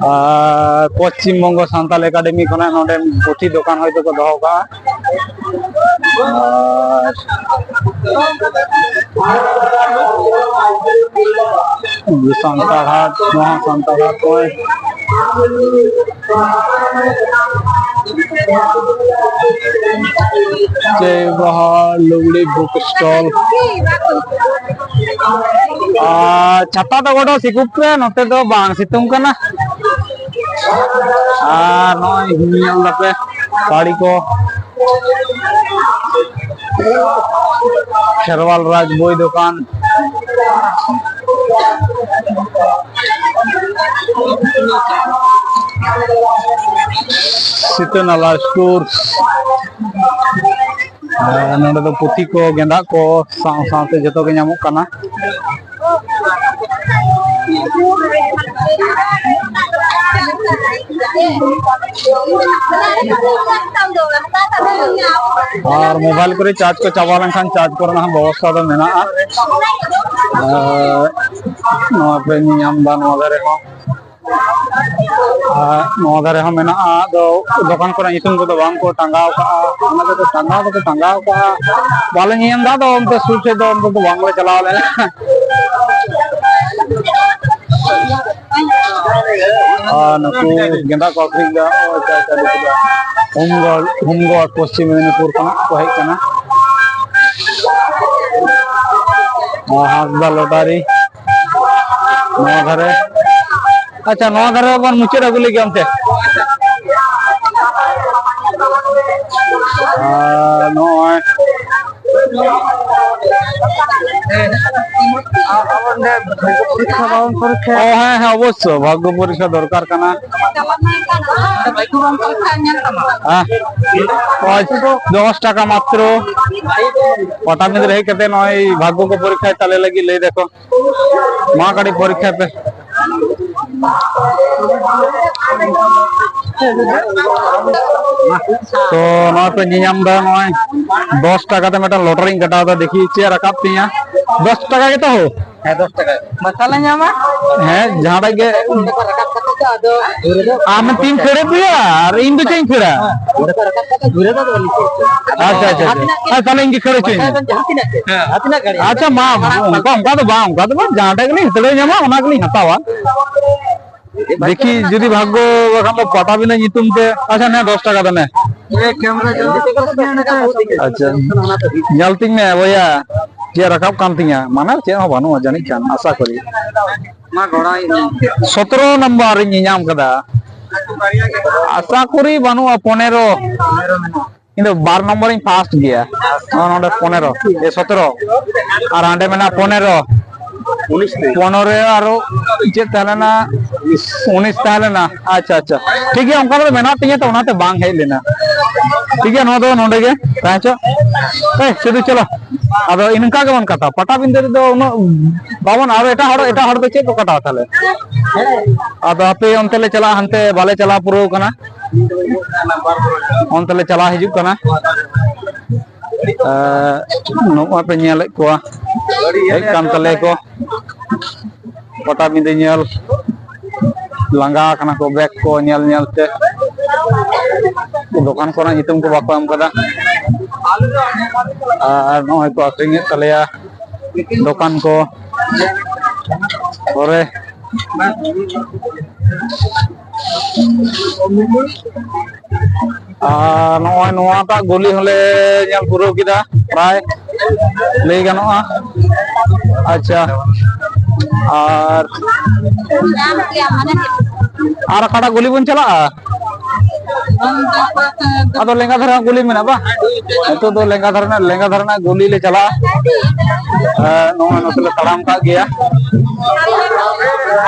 ᱟᱨ ᱯᱚᱥᱪᱤᱢ ᱵᱚᱝᱜᱚ ᱥᱟᱱᱛᱟᱞ ᱮᱠᱟᱰᱮᱢᱤ ᱠᱷᱚᱱᱟᱜ ᱱᱚᱰᱮ ᱯᱩᱛᱷᱤ ᱫᱚᱠᱟᱱ ᱦᱚᱭᱛᱳ ᱠᱚ ᱫᱚᱦᱚ ᱠᱟᱜᱼᱟ᱾ ᱟᱨ ᱥᱟᱱᱛᱟᱲ ᱦᱟᱴ, ᱱᱚᱣᱟ ᱥᱟᱱᱛᱟᱲ ᱦᱟᱴ ᱠᱚ᱾ ᱪᱮ ᱵᱟᱦᱟ ᱞᱩᱜᱽᱲᱤ book stall᱾ ᱟᱨ ᱪᱷᱟᱛᱟ ᱫᱚ ᱜᱚᱰᱚ ᱥᱤᱠᱩᱵ ᱯᱮ, ᱱᱚᱛᱮ ᱫᱚ ᱵᱟᱝ ᱥᱤᱛᱩᱝ ᱠᱟᱱᱟ᱾ ᱟᱨ ᱱᱚᱜᱼᱚᱭ ᱧᱮᱞ ᱫᱟᱯᱮ ᱥᱟᱹᱲᱤ ᱠᱚ, ᱠᱷᱮᱨᱣᱟᱞ ᱨᱟᱡᱽ ᱵᱳᱭ ᱫᱚᱠᱟᱱ᱾ ᱥᱤᱛᱟᱹ ᱱᱟᱞᱟ ᱥᱴᱳᱨᱥ᱾ ᱟᱨ ᱱᱚᱰᱮ ᱫᱚ ᱯᱩᱛᱷᱤ ᱠᱚ, ᱜᱮᱸᱫᱟᱜ ᱠᱚ ᱥᱟᱶ ᱥᱟᱶᱛᱮ ᱡᱚᱛᱚ ᱜᱮ ᱧᱟᱢᱚᱜ ᱠᱟᱱᱟ᱾ ᱟᱨ ᱢᱳᱵᱟᱭᱤᱞ ᱠᱚᱨᱮ ᱪᱟᱨᱡᱽ ᱠᱚ ᱪᱟᱵᱟ ᱞᱮᱱᱠᱷᱟᱱ ᱪᱟᱨᱡᱽ ᱠᱚᱨᱮᱱᱟᱜ ᱦᱚᱸ ᱵᱮᱵᱚᱥᱛᱷᱟ ᱫᱚ ᱢᱮᱱᱟᱜᱼᱟ᱾ ᱟᱨ ᱱᱚᱣᱟ ᱯᱮ ᱧᱮᱧᱟᱢ ᱮᱫᱟ, ᱱᱚᱣᱟ ᱫᱷᱟᱨᱮ ᱦᱚᱸ᱾ ᱟᱨ ᱱᱚᱣᱟ ᱫᱷᱟᱨᱮ ᱦᱚᱸ ᱢᱮᱱᱟᱜᱼᱟ᱾ ᱟᱫᱚ ᱫᱚᱠᱟᱱ ᱠᱚᱨᱮ ᱧᱩᱛᱩᱢ ᱠᱚᱫᱚ ᱵᱟᱝ ᱠᱚ ᱴᱟᱸᱜᱟᱣ ᱠᱟᱜᱼᱟ᱾ ᱚᱱᱟ ᱠᱚᱫᱚ ᱴᱟᱸᱜᱟᱣ ᱫᱚᱠᱚ ᱴᱟᱸᱜᱟᱣ ᱠᱟᱜᱼᱟ, ᱵᱟᱞᱮ ᱧᱮᱞ ᱮᱫᱟ᱾ ᱟᱫᱚ ᱚᱱᱛᱮ ᱥᱩᱨ ᱥᱮᱫ ᱫᱚ ᱚᱱᱛᱮ ᱫᱚ ᱵᱟᱝᱞᱮ ᱪᱟᱞᱟᱣ ᱞᱮᱱᱟ᱾ ᱟᱨ ᱱᱩᱠᱩ ᱜᱮᱸᱫᱟᱜ ᱠᱚ ᱟᱹᱠᱷᱨᱤᱧ ᱮᱫᱟ᱾ ᱦᱳᱢᱜᱟᱨᱰ, ᱦᱳᱢᱜᱟᱨᱰ ᱯᱚᱥᱪᱤᱢ ᱢᱮᱫᱽᱱᱤᱯᱩᱨ ᱠᱷᱚᱱᱟᱜ ᱠᱚ ᱦᱮᱡ ᱠᱟᱱᱟ᱾ ᱟᱨ ᱦᱟᱸᱥᱫᱟ ᱞᱚᱴᱟᱨᱤ ᱱᱚᱣᱟ ᱫᱷᱟᱨᱮ᱾ ᱟᱪᱪᱷᱟ, ᱱᱚᱣᱟ ᱫᱷᱟᱨᱮ ᱵᱚᱱ ᱢᱩᱪᱟᱹᱫ ᱟᱹᱜᱩ ᱞᱮᱜᱮ ᱚᱱᱛᱮ᱾ ᱟᱨ ᱱᱚᱜᱼᱚᱭ ᱯᱚᱨᱤᱠᱠᱷᱟ ᱵᱟᱵᱚᱱ ᱯᱚᱨᱤᱠᱠᱷᱟ᱾ ᱚ, ᱦᱮᱸ, ᱦᱮᱸ, ᱚᱵᱚᱥᱥᱳᱭ, ᱵᱷᱟᱜᱽᱜᱚ ᱯᱚᱨᱤᱠᱠᱷᱟ ᱫᱚᱨᱠᱟᱨ ᱠᱟᱱᱟ᱾ ᱦᱮᱸ, ᱱᱚᱜᱼᱚᱭ ᱫᱚᱥ ᱴᱟᱠᱟ ᱢᱟᱛᱨᱚ᱾ ᱯᱟᱴᱟᱵᱤᱸᱫᱷᱟᱹ ᱨᱮ ᱦᱮᱡ ᱠᱟᱛᱮ ᱱᱚᱜᱼᱚᱭ ᱵᱷᱟᱜᱽᱜᱚ ᱠᱚ ᱯᱚᱨᱤᱠᱠᱷᱟᱭ ᱛᱟᱞᱮ ᱞᱟᱹᱜᱤᱫ ᱞᱟᱹᱭ ᱫᱟᱠᱚ᱾ ᱢᱟ ᱠᱟᱹᱴᱤᱡ ᱯᱚᱨᱤᱠᱠᱷᱟ ᱯᱮ᱾ ᱛᱚ ᱱᱚᱣᱟ ᱯᱮ ᱧᱮᱧᱟᱢ ᱫᱟ, ᱱᱚᱜᱼᱚᱭ ᱫᱚᱥ ᱴᱟᱠᱟ ᱛᱮ ᱢᱤᱫᱴᱟᱝ ᱞᱚᱴᱟᱨᱤᱧ ᱠᱟᱴᱟᱣ ᱫᱟ, ᱫᱮᱠᱷᱤ ᱪᱮᱫ ᱨᱟᱠᱟᱵ ᱛᱤᱧᱟ᱾ ᱫᱚᱥ ᱴᱟᱠᱟ ᱜᱮᱛᱚ ᱦᱳ? ᱦᱮᱸ, ᱫᱚᱥ ᱴᱟᱠᱟ᱾ ᱢᱟᱥᱟᱞᱟ ᱧᱟᱢᱟ? ᱦᱮᱸ, ᱡᱟᱦᱟᱸᱴᱟᱜ ᱜᱮ᱾ ᱱᱚᱸᱰᱮ ᱠᱚ ᱨᱟᱠᱟᱵ ᱠᱟᱛᱮ ᱛᱚ ᱟᱫᱚ ᱜᱷᱩᱨᱮ ᱫᱚ ᱟᱢ ᱛᱤᱢ ᱠᱷᱟᱹᱲ ᱟᱹᱜᱩᱭᱟ ᱟᱨ ᱤᱧ ᱫᱚ ᱪᱮᱫ ᱤᱧ ᱠᱷᱟᱹᱲᱟ? ᱱᱚᱸᱰᱮ ᱠᱚ ᱨᱟᱠᱟᱵ ᱠᱟᱛᱮ ᱜᱷᱩᱨᱮ ᱫᱚ ᱵᱟᱹᱞᱤᱧ ᱠᱷᱟᱹᱲ ᱦᱚᱪᱚ᱾ ᱟᱪᱪᱷᱟ, ᱟᱪᱪᱷᱟ, ᱟᱪᱪᱷᱟ᱾ ᱡᱟᱦᱟᱸ ᱛᱤᱱᱟᱹᱜ ᱜᱮ᱾ ᱦᱮᱸ, ᱛᱟᱦᱞᱮ ᱤᱧ ᱜᱮ ᱠᱷᱟᱹᱲ ᱦᱚᱪᱚᱧ ᱢᱮ᱾ ᱡᱟᱦᱟᱸ ᱛᱤᱱᱟᱹᱜ ᱜᱮ᱾ ᱦᱮᱸ᱾ ᱟᱪᱪᱷᱟ, ᱢᱟ, ᱚᱱᱠᱟ, ᱚᱱᱠᱟ ᱫᱚ ᱵᱟᱝ, ᱚᱱᱠᱟ ᱫᱚ ᱵᱟᱝ, ᱡᱟᱦᱟᱸᱴᱟᱜ ᱜᱮᱞᱤᱧ ᱦᱟᱛᱟᱹᱲ ᱧᱟᱢᱟ, ᱚᱱᱟ ᱜᱮᱞᱤᱧ ᱦᱟᱛᱟᱣᱟ᱾ ᱫᱮᱠᱷᱤ ᱡᱩᱫᱤ ᱵᱷᱟᱜᱽᱜᱚ, ᱵᱟᱠᱷᱟᱱ ᱫᱚ ᱯᱟᱴᱟᱵᱤᱸᱫᱷᱟᱹ ᱧᱩᱛᱩᱢ ᱛᱮ᱾ ᱟᱪᱪᱷᱟ, ᱱᱮ ᱫᱚᱥ ᱴᱟᱠᱟ ᱫᱚ ᱱᱮ᱾ ᱟᱪᱪᱷᱟ, ᱧᱮᱞ ᱛᱤᱧ ᱢᱮ ᱵᱚᱭᱦᱟ, ᱪᱮᱫ ᱨᱟᱠᱟᱵ ᱠᱟᱱ ᱛᱤᱧᱟ, ᱢᱟᱱᱮ ᱪᱮᱫ ᱦᱚᱸ ᱵᱟᱹᱱᱩᱜᱼᱟ ᱡᱟᱹᱱᱤᱡ ᱠᱷᱟᱱ, ᱟᱥᱟ ᱠᱚᱨᱤ᱾ ᱢᱟ ᱜᱚᱲᱟᱭ ᱢᱮ᱾ ᱥᱚᱛᱨᱚ ᱱᱚᱢᱵᱚᱨ ᱤᱧ ᱧᱟᱢ ᱠᱟᱫᱟ᱾ ᱟᱥᱟ ᱠᱚᱨᱤ ᱵᱟᱹᱱᱩᱜᱼᱟ, ᱯᱚᱱᱮᱨᱚ᱾ ᱤᱧ ᱫᱚ ᱵᱟᱨ ᱱᱚᱢᱵᱚᱨ ᱤᱧ ᱯᱷᱟᱥᱴ ᱜᱮᱭᱟ᱾ ᱱᱚᱜᱼᱚ ᱱᱚᱰᱮ ᱯᱚᱱᱮᱨᱚ, ᱮ, ᱥᱚᱛᱨᱚ᱾ ᱟᱨ ᱦᱟᱸᱰᱮ ᱢᱮᱱᱟᱜᱼᱟ ᱯᱚᱱᱮᱨᱚ᱾ ᱩᱱᱤᱥ ᱛᱮ᱾ ᱯᱚᱱᱮᱨᱚ ᱟᱨᱚ ᱪᱮᱫ ᱛᱟᱦᱮᱸ ᱞᱮᱱᱟ? ᱩᱱᱤᱥ᱾ ᱩᱱᱤᱥ ᱛᱟᱦᱮᱸ ᱞᱮᱱᱟ᱾ ᱟᱪᱪᱷᱟ, ᱟᱪᱪᱷᱟ᱾ ᱴᱷᱤᱠ ᱜᱮᱭᱟ, ᱚᱱᱠᱟ ᱫᱚ ᱢᱮᱱᱟᱜ ᱛᱤᱧᱟᱹ, ᱛᱚ ᱚᱱᱟᱛᱮ ᱵᱟᱝ ᱦᱮᱡ ᱞᱮᱱᱟ᱾ ᱴᱷᱤᱠ ᱜᱮᱭᱟ, ᱱᱚᱣᱟ ᱫᱚ ᱱᱚᱰᱮ ᱜᱮ ᱛᱟᱦᱮᱸ ᱦᱚᱪᱚ᱾ ᱮ, ᱥᱤᱫᱩ, ᱪᱚᱞᱚ᱾ ᱟᱫᱚ ᱤᱱᱠᱟ ᱜᱮᱵᱚᱱ ᱠᱟᱴᱟᱣᱟ᱾ ᱯᱟᱴᱟᱵᱤᱸᱫᱟᱹ ᱨᱮᱫᱚ ᱩᱱᱟᱹᱜ ᱵᱟᱵᱚᱱ, ᱟᱨ ᱮᱴᱟᱜ ᱦᱚᱲ, ᱮᱴᱟᱜ ᱦᱚᱲ ᱫᱚ ᱪᱮᱫ ᱠᱚ ᱠᱟᱴᱟᱣᱟ ᱛᱟᱦᱞᱮ? ᱟᱫᱚ ᱦᱟᱯᱮ, ᱚᱱᱛᱮ ᱞᱮ ᱪᱟᱞᱟᱜᱼᱟ, ᱦᱟᱱᱛᱮ ᱵᱟᱞᱮ ᱪᱟᱞᱟᱣ ᱯᱩᱨᱟᱹᱣ ᱠᱟᱱᱟ, ᱚᱱᱛᱮ ᱞᱮ ᱪᱟᱞᱟᱣ ᱦᱤᱡᱩᱜ ᱠᱟᱱᱟ᱾ ᱮ, ᱱᱚᱜᱼᱚᱭ ᱯᱮ ᱧᱮᱞᱮᱫ ᱠᱚᱣᱟ, ᱦᱮᱡ ᱠᱟᱱ ᱛᱟᱞᱮᱭᱟ ᱠᱚ᱾ ᱯᱟᱴᱟᱵᱤᱸᱫᱟᱹ ᱧᱮᱞ ᱞᱟᱸᱜᱟ ᱟᱠᱟᱱᱟ ᱠᱚ, ᱵᱮᱜᱽ ᱠᱚ ᱧᱮᱞ ᱧᱮᱞ ᱛᱮ᱾ ᱫᱚᱠᱟᱱ ᱠᱚᱨᱮᱱᱟᱜ ᱧᱩᱛᱩᱢ ᱠᱚ ᱵᱟᱠᱚ ᱮᱢ ᱠᱟᱫᱟ᱾ ᱟᱨ ᱱᱚᱜᱼᱚᱭ ᱠᱚ ᱟᱹᱠᱷᱨᱤᱧᱮᱫ ᱛᱟᱞᱮᱭᱟ ᱫᱚᱠᱟᱱ ᱠᱚ ᱠᱚᱨᱮ᱾ ᱟᱨ ᱱᱚᱜᱼᱚᱭ ᱱᱚᱣᱟᱴᱟᱜ ᱜᱩᱞᱤ ᱦᱚᱸᱞᱮ ᱧᱮᱞ ᱯᱩᱨᱟᱹᱣ ᱠᱮᱫᱟ ᱯᱨᱟᱭ, ᱞᱟᱹᱭ ᱜᱟᱱᱚᱜᱼᱟ᱾ ᱟᱪᱪᱷᱟ, ᱟᱨ ᱟᱨ ᱚᱠᱟᱴᱟᱜ ᱜᱩᱞᱤ ᱵᱚᱱ ᱪᱟᱞᱟᱜᱼᱟ? ᱟᱫᱚ ᱞᱮᱸᱜᱟ ᱫᱷᱟᱨᱮ ᱜᱩᱞᱤ ᱢᱮᱱᱟᱜᱼᱟ ᱵᱟᱝ? ᱱᱤᱛᱚᱜ ᱫᱚ ᱞᱮᱸᱜᱟ ᱫᱷᱟᱨᱮ ᱨᱮᱱᱟᱜ, ᱞᱮᱸᱜᱟ ᱫᱷᱟᱨᱮ ᱨᱮᱱᱟᱜ ᱜᱩᱞᱤ ᱞᱮ ᱪᱟᱞᱟᱜᱼᱟ᱾ ᱮ, ᱱᱚᱜᱼᱚᱭ ᱱᱚᱛᱮ ᱞᱮ ᱛᱟᱲᱟᱢ ᱠᱟᱜ ᱜᱮᱭᱟ᱾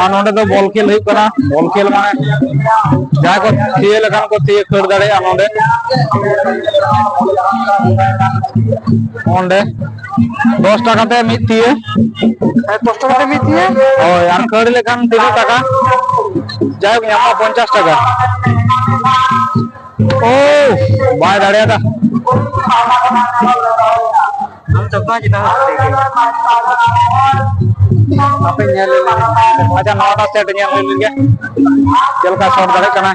ᱟᱨ ᱱᱚᱰᱮ ᱫᱚ ᱵᱚᱞ ᱠᱷᱮᱞ ᱦᱩᱭᱩᱜ ᱠᱟᱱᱟ᱾ ᱵᱚᱞ ᱠᱷᱮᱞ ᱢᱟᱱᱮ ᱡᱟᱦᱟᱸᱭ ᱠᱚ ᱛᱷᱤᱭᱟᱹ ᱞᱮᱠᱷᱟᱱ ᱠᱚ ᱛᱷᱤᱭᱟᱹ ᱠᱷᱟᱹᱲ ᱫᱟᱲᱮᱭᱟᱜᱼᱟ ᱱᱚᱰᱮ᱾ ᱚᱸᱰᱮ ᱫᱚᱥ ᱴᱟᱠᱟ ᱛᱮ ᱢᱤᱫ ᱛᱷᱤᱭᱟᱹ᱾ ᱦᱮᱸ, ᱫᱚᱥ ᱴᱟᱠᱟ ᱛᱮ ᱢᱤᱫ ᱛᱷᱤᱭᱟᱹ? ᱦᱳᱭ, ᱟᱨ ᱠᱷᱟᱹᱲ ᱞᱮᱠᱷᱟᱱ ᱛᱤᱱᱟᱹᱜ ᱴᱟᱠᱟ? ᱡᱟᱭᱦᱳᱠ, ᱧᱟᱢᱚᱜᱼᱟ ᱯᱚᱧᱪᱟᱥ ᱴᱟᱠᱟ᱾ ᱳ, ᱵᱟᱭ ᱫᱟᱲᱮᱭᱟᱫᱟ᱾ ᱟᱢ ᱪᱚᱥᱢᱟ ᱪᱮᱫᱟᱜ ᱦᱚᱨᱚᱜ ᱠᱟᱛᱮ ᱜᱮ? ᱦᱟᱯᱮ ᱧᱮᱞ ᱞᱮᱜᱮ᱾ ᱟᱪᱪᱷᱟ, ᱱᱚᱣᱟᱴᱟᱜ ᱥᱮᱴ ᱧᱮᱞ ᱦᱩᱭ ᱞᱮᱱᱜᱮ᱾ ᱪᱮᱫ ᱞᱮᱠᱟ ᱥᱚᱴ ᱫᱟᱲᱮᱭᱟᱜ ᱠᱟᱱᱟ᱾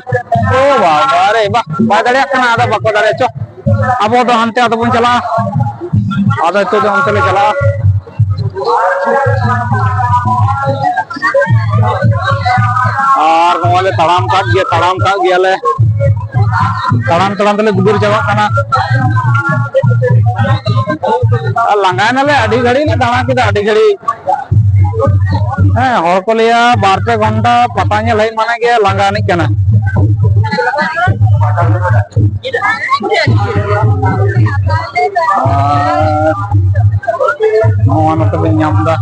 ᱳ ᱵᱟᱵᱟ ᱨᱮ, ᱵᱟ, ᱵᱟᱭ ᱫᱟᱲᱮᱭᱟᱜ ᱠᱟᱱᱟ, ᱟᱫᱚ ᱵᱟᱠᱚ ᱫᱟᱲᱮᱭᱟᱜ ᱪᱚ᱾ ᱟᱵᱚ ᱫᱚ ᱦᱟᱱᱛᱮ ᱟᱫᱚ ᱵᱚᱱ ᱪᱟᱞᱟᱜᱼᱟ᱾ ᱟᱫᱚ ᱱᱤᱛᱚᱜ ᱫᱚ ᱚᱱᱛᱮ ᱞᱮ ᱪᱟᱞᱟᱜᱼᱟ᱾ ᱟᱨ ᱱᱚᱜᱼᱚᱭ ᱞᱮ ᱛᱟᱲᱟᱢ ᱠᱟᱜ ᱜᱮᱭᱟ, ᱛᱟᱲᱟᱢ ᱠᱟᱜ ᱜᱮᱭᱟᱞᱮ᱾ ᱛᱟᱲᱟᱢ ᱛᱟᱲᱟᱢ ᱛᱮᱞᱮ ᱫᱩᱵᱩᱨ ᱪᱟᱵᱟᱜ ᱠᱟᱱᱟ᱾ ᱟᱨ ᱞᱟᱸᱜᱟᱭᱱᱟᱞᱮ, ᱟᱹᱰᱤ ᱜᱷᱟᱹᱲᱤᱡ ᱞᱮ ᱫᱟᱬᱟ ᱠᱮᱫᱟ, ᱟᱹᱰᱤ ᱜᱷᱟᱹᱲᱤᱡ᱾ ᱦᱮᱸ, ᱦᱚᱲ ᱠᱚ ᱞᱟᱹᱭᱟ ᱵᱟᱨ ᱯᱮ ᱜᱷᱚᱱᱴᱟ ᱯᱟᱛᱟ ᱧᱮᱞ ᱦᱮᱡ ᱢᱟᱱᱮ ᱜᱮ ᱞᱟᱸᱜᱟ ᱟᱹᱱᱤᱡ ᱠᱟᱱᱟ᱾ ᱟᱨ ᱱᱚᱣᱟ ᱱᱚᱛᱮ ᱵᱮᱱ ᱧᱟᱢ ᱮᱫᱟ,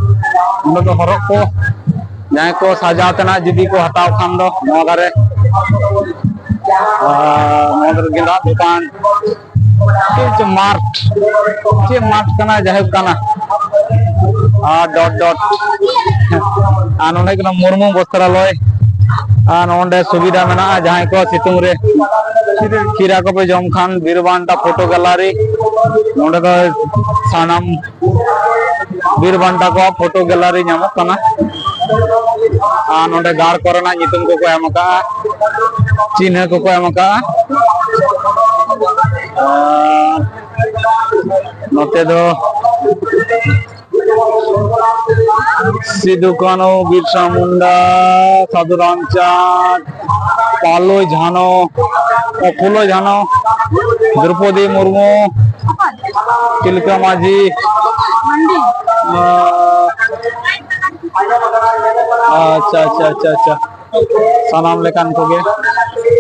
ᱱᱚᱰᱮ ᱫᱚ ᱦᱚᱨᱚᱜ ᱠᱚ, ᱡᱟᱦᱟᱸᱭ ᱠᱚ ᱥᱟᱡᱟᱣ ᱛᱮᱱᱟᱜ ᱡᱩᱫᱤ ᱠᱚ ᱦᱟᱛᱟᱣ ᱠᱷᱟᱱ ᱫᱚ ᱱᱚᱣᱟ ᱫᱷᱟᱨᱮ, ᱟᱨ ᱱᱚᱣᱟ ᱫᱷᱟᱨᱮ ᱜᱮᱸᱫᱟᱜ ᱫᱚᱠᱟᱱ, ᱪᱮᱫ ᱪᱚ ᱢᱟᱨᱴ, ᱪᱮᱫ ᱢᱟᱨᱴ ᱠᱟᱱᱟ, ᱡᱟᱭᱦᱳᱠ ᱠᱟᱱᱟ᱾ ᱟᱨ ᱰᱚᱴ ᱰᱚᱴ, ᱟᱨ ᱱᱚᱰᱮ ᱠᱟᱱᱟ ᱢᱩᱨᱢᱩ ᱵᱚᱥᱛᱨᱟᱞᱚᱭ᱾ ᱟᱨ ᱱᱚᱰᱮ ᱥᱩᱵᱤᱫᱷᱟ ᱢᱮᱱᱟᱜᱼᱟ, ᱡᱟᱦᱟᱸᱭ ᱠᱚ ᱥᱤᱛᱩᱝ ᱨᱮ ᱠᱷᱤᱨᱟ ᱠᱚᱯᱮ ᱡᱚᱢ ᱠᱷᱟᱱ, ᱵᱤᱨ ᱵᱟᱱᱴᱟ ᱯᱷᱳᱴᱳ ᱜᱮᱞᱟᱨᱤ᱾ ᱱᱚᱰᱮ ᱫᱚ ᱥᱟᱱᱟᱢ ᱵᱤᱨ ᱵᱟᱱᱴᱟ ᱠᱚᱣᱟᱜ ᱯᱷᱳᱴᱳ ᱜᱮᱞᱟᱨᱤ ᱧᱟᱢᱚᱜ ᱠᱟᱱᱟ᱾ ᱟᱨ ᱱᱚᱰᱮ ᱜᱟᱲ ᱠᱚᱨᱮᱱᱟᱜ ᱧᱩᱛᱩᱢ ᱠᱚᱠᱚ ᱮᱢ ᱟᱠᱟᱫᱼᱟ, ᱪᱤᱱᱦᱟᱹ ᱠᱚᱠᱚ ᱮᱢ ᱟᱠᱟᱫᱼᱟ᱾ ᱟᱨ ᱱᱚᱛᱮ ᱫᱚ ᱥᱤᱫᱩ ᱠᱟᱹᱱᱦᱩ, ᱵᱤᱨᱥᱟ ᱢᱩᱱᱰᱟ, ᱥᱟᱹᱫᱷᱩ ᱨᱟᱢᱪᱟᱸᱫᱽ, ᱯᱟᱞᱚ ᱡᱷᱟᱱᱚ, ᱯᱷᱩᱞᱚ ᱡᱷᱟᱱᱚ, ᱫᱨᱚᱯᱚᱫᱤ ᱢᱩᱨᱢᱩ, ᱛᱤᱞᱠᱟᱹ ᱢᱟᱹᱡᱷᱤ, ᱟᱪᱪᱷᱟ, ᱟᱪᱪᱷᱟ, ᱟᱪᱪᱷᱟ, ᱟᱪᱪᱷᱟ᱾ ᱥᱟᱱᱟᱢ ᱞᱮᱠᱟᱱ ᱠᱚᱜᱮ